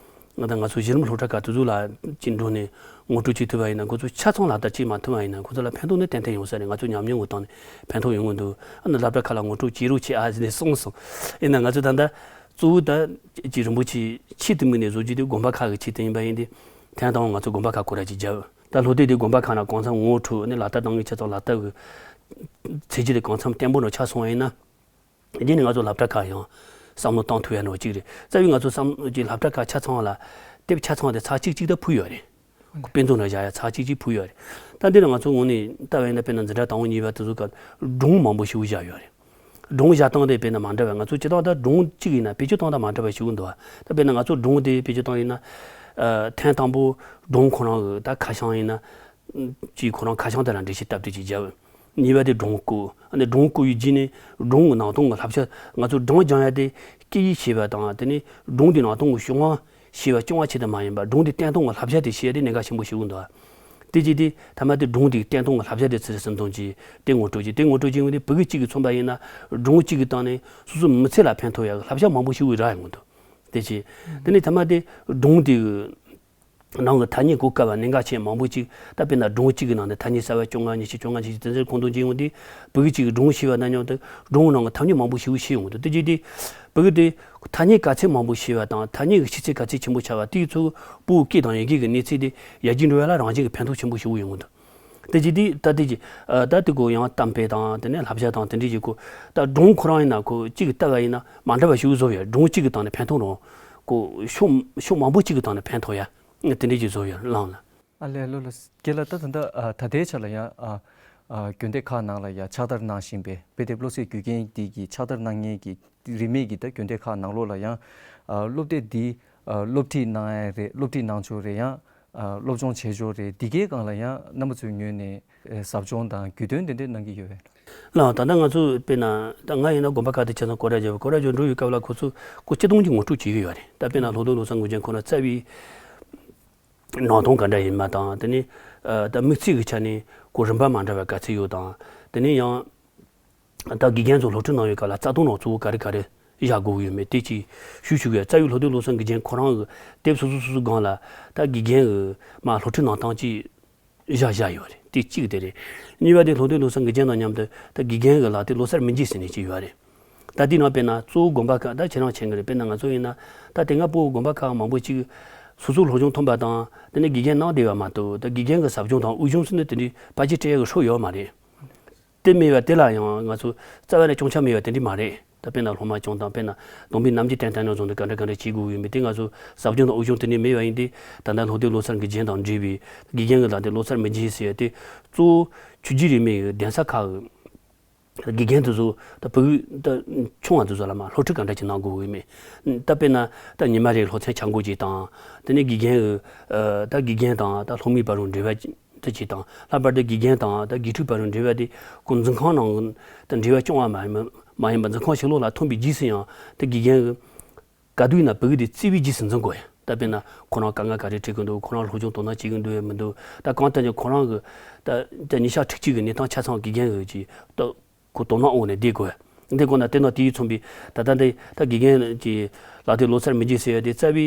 ང་ད་ང་ཚོ་གཞི་རིམ་སློབ་གྲྭ་ཁག་དེ་ཚོ་ལ་ཅིག་འགྲོ་ནས་ངོ་སྤྲོད་བྱེད་ཐུབ་པ་ཡིན་ན། ཁོ་ཚོ་ཆ་ཚང་ལག་བསྟར་བྱེད་མ་ཐུབ་པ་ཡིན་ན་ཁོ་ཚོ་ལ་ཕན་ཐོགས་ནི་ཏན་ཏན་ཡོང་ས་རེད། ང་ཚོ་ཉམས་མྱོང་གི་སྟེང་ནས་ཕན་ཐོགས་ཡོང་གི་འདུག། ཨ་ནི་སློབ་གྲྭ་ཁག་ལ་ངོ་སྤྲོད་བྱེད་རོགས་བྱེད་ཨ་ཟེར་ནས་གསུངས་སོང་། ཡིན་ན་ང་ཚོ་ད་ལྟ་གཙོ་བོ་ད་ཅིག་རིན་པོ་ཆེ་ཆེད་དུ་དམིགས་ནས་བཟོ་རྒྱུ་དེ་དགོན་པ་ཁག་གི་ཆེད་དུ་ཡིན་པ་ཡིན་ཏེ། དེ་ཡང་ད་ང་ཚོ་དགོན་པ་ཁག་སྐོར་ར་ཅིག་བརྒྱབ། ད་ལྷོ་སྡེ་དེ་དགོན་པ་ཁག་ནང་གང་འཚམ་ངོ་འཕྲོད་ནས་ལག་བསྟར་གཏོང་གི་ཆ་ཚང་ལག་བསྟར་གི་ཚད་གཞི་དེ་གང་འཚམ་བརྟན་པོ་ནང་ཆགས་སོང་བ་ཡིན་ན། རྗེས་ནས་ང་ཚོ་སློབ་གྲྭ་ཁག་ཡང་བསམ་བློ་གཏོང་ཐུབ་ཡ་ནོ་གཅིག་རེད། རྩ་བའི་ང་ཚོ་བསམ་གྱི་སློབ་གྲྭ་ཁག་ཆ་ཚང་བ་ལ་དེབ་ཆ་ཚང་བ་དེ་ཚར་གཅིག་གཅིག་ད་ཕུལ་ཡོད་རེད། དཔེ་མཛོད་ནང་བཞག་ཡ་ཚར་གཅིག་གཅིག་ཕུལ་ཡོད་རེད། ད་འདི་ལ་ང་ཚོ་ངོས་ནས་ལྟ་བ་ཡིན་ན་དཔེར་ན་འཛིན་གྲྭ་དང་པོ་གཉིས་པ་དེ་ཚོ་སྐབས་སྒྲུང་མང་པོ་ཞིག་བཞག་ཡོད་རེད། སྒྲུང་བཞག་སྟངས་དེ་དཔེར་ན་མ་འདྲ་བ། ང་ཚོ་སྤྱིར་བཏང་ད་སྒྲུང་གཅིག་ཡིན་ན་བེད་སྤྱོད་སྟངས་དང་མ་འདྲ་བ་ཞིག་འདུག་བ། ད་དཔེར་ན་ང་ཚོ་སྒྲུང་དེ་བེད་སྤྱོད་སྟངས་ཡིན་ན། ཨ། ཐེངས་དང་པོ་སྒྲུང་ཁོ་རང་གི་ད་ཁ་བྱང་ཡིན་ན། ཅིག་ཁོ་རང་ཁ་བྱང་དེ་ལ་འགྲེལ་བཤད་སྟབས་བདེ་ཅིག་བརྒྱབ། གཉིས་པ་དེ་སྒྲུང་བརྐོས། ཨ་ནི་སྒྲུང་བརྐོས་པའི་རྗེས་ནས་སྒྲུང་གི་ནང་དོན་གྱི་བསླབ་བྱ། ང་ཚོ་སྒྲུང་སྦྱང་ཡ་དེ་སྐད་ཡིག་ཤེས་པ་དང་། དེ་ནས་སྒྲུང་དེའི་ནང་དོན་གྱི་བྱུང་བ་ཤེས་པ་རྐྱང་བ་ཆེད་དུ་མ་ཡིན་པར། སྒྲུང་དེའི་བརྟན་གཏོང་གི་བསླབ་བྱ་དེ་ཤེས་ཡ་དེ་གནད་འགག་ཆེན་པོ་ཞིག་འདུག་བ། དེ་བྱས་དུས་མཐའ་མ་དེ་སྒྲུང་དེའི་བརྟན་གཏོང་གི་བསླབ་བྱ་དེ་ཚུར་སེམས་གཏོང་བྱས། དེ་ངོ་སྤྲོད་བྱས། དེ་ངོ་སྤྲོད་བྱས་ཡོང་དུས་ཕྲུ་གུ་གཅིག་གིས་མཚོན་པ་ཡིན་ན། སྒྲུང་གཅིག་གི་སྟེང་ནས་སོ་སོའི་མི་ཚེ་ལ་ཕན་ཐོགས་ཡ་གི་བསླབ་བྱ་མང་པོ་ཞིག་རག་ཡོང་གི་འདུག་དེ་བྱས། དེ་ནས་མཐའ་མ་དེ་སྒྲུང་དེ་གི་ནང་གི་ཐ་སྙད་གོ་དཀའ་བ་གནད་འགག་ཆེ་མང་པོ་ཅིག་ད་དཔེར་ན་སྒྲུང་གཅིག་གི་ནང་ནས་ཐ་སྙད་གསར་བ་བཅོ་ལྔ། ཉི་ཤུ་བཅོ་ལྔ། ཉི་ཤུ་དེ་ཚོ་མཁོ་འདོན་བྱེད་ཡོང་དུས། ཕྲུ་གུ་གཅིག་གིས་སྒྲུང་ཤེས་པ་དང་མཉམ་དུ་སྒྲུང་ནང་གི་ཐ་སྙད་མང་པོ་ཞིག་ཤེས་ཡོང་གི་འདུག་དེ་བྱས་དུས་ཕྲུ་གུ་དེ་ཐ་སྙད་ག་ཚད་མང་པོ་ཤེས་པ་དང་། ཐ་སྙད་ཀྱི་ཤེས་ཚད་ག་ཚད་ཆེན་པོ་ཆགས་པ་དེ་ཚོ་བོད་སྐད་དང་ཡི་གེ་གི་གནས་ཚད་དེ་ཡར་རྒྱས་འགྲོ་ཡ་ལ་རང་བཞིན་གྱི་ཕན་ཐོགས་ཆེན་པོ་ཞིག་ཡོང་གི་འདུག་དེ་བྱས་དུས་ད་དེ་གི་ཨ། ད་དེ་གོ་ཡང་གཏམ་དཔེ་དང་། དེ་ནས་བསླབ་བྱ་དང་དེ་འདྲའི་ཞིག་གོ། ད་སྒྲུང་ཁོ་རང་ཡིན་ན་ཁོ་གཅིག་གིས་བལྟས་པ་ཡིན་ན་མ་འདྲ་བ་ཞིག་བཟོ་ཡ། སྒྲུང་གཅིག་གི་སྟེང་ནས་ཕན་ཐོགས་རུང་ཁོ་ཕྱོགས་ཕྱོགས་མང་པོ་གཅིག་གི་སྟེང་ནས་ཕན་ཐོགས་ཡ། དེ་འདྲའི་ཅིག་བཟོ་ཡོད་ལགས་ལ། ཨ་ལས། ལགས་ལགས། རྒན་ལགས། ད་ད་ལྟ་ཨ། ད་ལྟའི་ཆ་ལ་ཡང་ཨ། ཨ། དགོན་སྡེ་ཁག་ནང་ལ་ཡང་ཕྱག་བསྟར་གནང་བཞིན་པའི་དཔེ་དེབ་བློ་གསལ་བརྒྱུད་རྒྱལ་འདི་གི་ཕྱག་བསྟར་གནང་མཁན་གྱི་རིས་མེད་ཀྱི་ད་དགོན་སྡེ་ཁག་ནང་ལོགས་ལ་ཡང་ཨ། སློབ་དེབ་འདི་ཨ། སློབ་ཁྲིད་གནང་ཡ་རེད། སློབ་ཁྲིད་གནང་ཕྱོགས་རེད། ཡང་ཨ། སློབ་སྦྱོང་བྱེད་ཕྱོགས་རེད། འདི་གའི་སྒང་ལ་ཡང་རྣམ་པ་ཚོའི་ངོས་ནས་ཨ། ཟབ་སྦྱོང་དང་རྒྱུས་སྟོན་དེ་འདྲ་གནང་གི་ཡོད་པས། ལགས། ད་ལྟ་ང་ཚོ་དཔེར་ན་ད་ང་ཡིན་ན་དགོན་པ་ཁག་ཏུ་ཆ་ཚང་སྐོར་ར་བརྒྱབ། སྐོར་ར་བརྒྱབ་འགྲོ་བའི་སྐབས་ལ་ཁོ་ཚོས་ཁོ་སྤྱིར་བཏང་གི་ངོ་སྤྲོད་བྱེད་ཀྱི་ཡོད་རེད། ད་དཔེར་ན་ལྷོ་སྟོད་བློ་བཟང་གི་རྒྱན་ཁོ་ན་རྩ་བའི་ནང་དོན་ག་འདྲ་ཡིན་པ་དང་། དེ་ནས་ཨ། ད་དམིགས་ཚད་ཀྱི་ཆ་ནས་ཁོ་རིམ་པ་མ་འདྲ་བ་ག་ཚད་ཡོད་དང་། དེ་ནས་ཡང་ད་དགེ་རྒན་ཚོ་སློབ་ཁྲིད་གནང་བའི་སྐབས་ལ་རྩ་དོན་ནང་གཙོ་བོ་ག་རེ་ག་རེ་བཞག་དགོས་ཀྱི་ཡོད་མེད་དེ་ཅིག་ཞུ་ཞུ་དགོས། རྩ་བའི་ལྷོ་སྟོད་བློ་བཟང་གི་རྒྱན་ཁོ་རང་གི་དེབ་སོ་སོ་སོ་སོའི་སྒང་ལ་ད་དགེ་རྒན་གྱི་མ་སློབ་ཁྲིད་གནང་སྟངས་ཅིག་བཞག་བཞག་ཡོད་རེད། དེ་གཅིག་དེ་རེད། གཉིས་པ་དེ་ལྷོ་སྟོད་བློ་བཟང་གི་རྒྱན་དང་མཉམ་དུ་ད་དགེ་རྒན་གྱི་ལག་དེབ་ལོ་གསར་མི་འཇིགས་ཟེར་ནས་ཅིག་ཡོད་རེད། ད་དེའི་ནང་དཔེར་ན་གཙོ་བོ་དགོན་པ་ཁག་ད་ཁྱེད་རང་མཁྱེན་གྱི་རེད། དཔེར་ན་ང་ཚོ་ཡིན་ན་ད་དེ་སྔ་བོད་དགོན་པ་ཁག་མང་པོ་ཅིག་སོ་སོའི་སློབ་སྦྱོང་ཐོན་པ་དང་། དེ་ནས་དགེ་རྒན་གནང་བསྡད་པ་མ་གཏོགས། ད་དགེ་རྒན་གྱི་ཟབ་སྦྱོང་དང་དབུགས་དབྱུང་ཟེར་ནས་དེ་འདྲའི་ཕལ་ཆེར་སྤྲད་ཡ་གི་སྲོལ་ཡོད་མ་རེད། དེ་མེད་པ་དེ་ལ་ཡང་ང་ཚོ་རྩ་བ་ནས་སྐྱོན་ཆ་མེད་པ་དེ་འདྲ་མ་རེད། ད་དཔེར་ན་སློབ་མ་སྐྱོན་དང་། དཔེར་ན་སྡོམ་པའི་རྣམ་འགྱུར་བསྟན་སྟངས་ནས་བཟུང་སྟེ་ག་འདྲ་ག་འདྲ་བྱེད་དགོས་ཡོད་མེད་དེ་ང་ཚོ་ཟབ་སྦྱོང་དང་དབུགས་དབྱུང་དེ་འདྲ་མེད་པ་ཡིན་ཏེ། ད་ལྟ་ལྷོ་སྟོད་བློ་གསར་གྱི་རྒྱན་དང་འབྲེལ་བའི་དགེ་རྒན་གྱི་ལག་དེབ་ལོ་གསར་མི་འཇིགས་ཟེར་ཡ་དེ་གཙོ་བོ་ཆོས་བརྒྱུད་རིས་མེད་ཀྱི་གདན་ས་ཁག་གི་དགེ་རྒན་དེ་ཚོ་ད་ཕྲུ་གུ་ད་ཆུང་བ་དེ་ཚོ་ལ་མ་སློབ་ཁྲིད་ག་འདྲ་ཅིག་གནང་དགོས་ཀྱི་ཡོད་མེད། ད་དཔེར་ན་ད་ཉི་མ་རེའི་སློབ་ཚན་ཆ་བགོས་ཅིག་དང་། དེ་ནས་དགེ་རྒན་གྱི་ཨ། ད་དགེ་རྒན་དང་ད་སློབ་མའི་བར་དུ་འབྲེལ་བ་དེ་ཅིག་དང་། ལྷག་པར་དུ་དགེ་རྒན་དང་ད་དགེ་ཕྲུག་བར་དུ་འབྲེལ་བ་དེ་ཁོ་འཛིན་ཁང་ནང་གི་ད་འབྲེལ་བ་སྐྱོང་བ་མ་ཡིན་པ། མ་ཡིན་པ་འཛིན་ཁང་ཕྱི་ལོགས་ལ་ཐོན་པའི་རྗེས་སུ་ཡང་ད་དགེ་རྒན་གྱི་ག་དུས་ཡིན་ན་ཕྲུ་གུ་དེ་བརྩི་བའི་རྗེས་སུ་འཛིན་དགོས་ཡ། ད་དཔེར་ན་ཁོ་རང་དཀའ་ངལ་ག་རེ་འཕྲད་ཀྱི་འདུག་ཁོ་རང་སློབ་སྦྱོང་དོ་སྣང་བྱེད་ཀྱི་འདུག་ཡ་མི་འདུག་ད་གང་ལྟར་ཀྱང་ཁོ་རང་གི་ད་ད་ཉིན་ཞག་ཕྲུགས་གཅིག་གི་གནས་སྟངས་ཆ་ཚང་དགེ་རྒན་གྱིས་ཅིག་ད་ཁོ་དོ་སྣང་འོག་ནས་བསྡད་དགོས་ཡ། འདི་དགོས་ན་དེ་ནང་དེ་ཡིས་མཚོན་པའི་ད་ལྟ་འདི་ད་དགེ་རྒན་གྱི་ལག་དེབ་ལོ་གསར་མི་འཇིགས་ཟེར་ཡ་དེ་རྩ་བའི་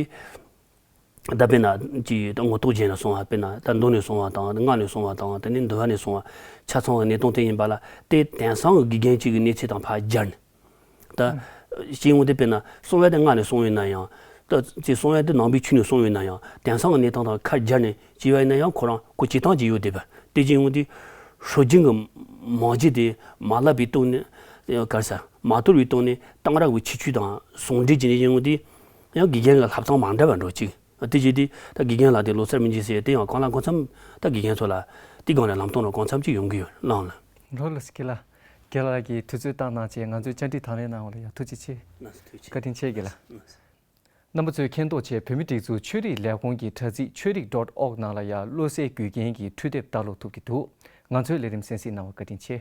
ད་དཔེར་ན་ཅིག་ད་ངོ་ཐོག་རྒྱན་ལ་སོང་བ། དཔེར་ན་ད་མདོ་ནས་སོང་བ་དང་། སྔགས་ནས་སོང་བ་དང་། དེ་ནས་འདུལ་བ་ནས་སོང་བ་ཆ་ཚང་གི་གནས་སྟངས་དེ་ཡིན་པ་ལ། དེ་དེང་སང་གི་དགེ་རྒན་གཅིག་གི་གནས་ཚད་དང་ཕར་སྦྱར་ནས། ད་ཅིག་འོང་དུས་དཔེར་ན་གསུང་བ་དེ་སྔགས་ནས་གསུངས་ཡོད་ན་ཡང་། ད་ཅིག་གསུང་བ་དེ་ནང་པའི་ཆོས་ནས་གསུངས་ཡོད་ན་ཡང་། དེང་སང་གི་གནས་སྟངས་དང་ཁ་སྦྱར་ནས་བྱས་པ་ཡིན་ན་ཡང་ཁོ་རང་ཁོ་བྱེད་སྟངས་ཅིག་ཡོད་བསྡད་པ། དེ་ཅིག་འོང་དུས་སྲོལ་རྒྱུན་གྱི་མ་བརྗེད་དེ་མ་བརླག་པའི་སྟེང་ནས། ག་རེ་ཟ། མ་དོར་བའི་སྟེང་ནས་གཏང་རག་པའི་ཁྱད་ཆོས་དང་ཟུང་འབྲེལ་བྱས་ནས་ཡིན་འོང་དུས། ཡང་དགེ་རྒན་གྱི་བསླབ་སྟངས་མ་འདྲ་བ་འགྲོ་གཅིག་དེ་བྱས་དུས་ད་དགེ་རྒན་ལག་དེབ་ལོ་གསར་མི་འཇིགས་ཟེར་དེ་ཡང་གང་ལ་གང་འཚམ་ད་དགེ་རྒན་ཚོ་ལ་དེ་སྒང་ནས་ལམ་སྟོན་རོགས་གང་འཚམ་ཅིག་ཡོང་གི་ཡོད་ལགས་ལ། ལགས་ལགས་སོ། རྒན་ལགས། རྒན་ལགས་ཀྱིས་དུས་ཚོད་བཏང་གནང་བྱས་ང་ཚོའི་བཅར་འདྲི་དང་ལེན་གནང་བ་ལ་ཡང་ཐུགས་རྗེ་ཆེ། ལགས་སོ། ཐུགས་རྗེ་ཆེ། བཀའ་དྲིན་ཆེ་རྒན་ལགས། ལགས་སོ། རྣམ་པ་ཚོས་མཁྱེན་རྟོགས་བྱས་བོད་མིའི་སྒྲིག་འཛུགས་ཆོས་རིག་ལས་ཁུངས་ཀྱི་དྲ་ཚིགས་ཆོས་རིག་dot org ནང་ལ་ཡང་བློ་གསལ་བརྒྱུད་རྒྱལ་གྱི་འཕྲུལ་དེབ་ལྟ་ཀློག་ཐུབ་ཀྱི་འདུག་ང་ཚོའི་ལས་རིམ་གསན་གཟིགས་གནང་བར་བཀའ་དྲིན་ཆེ།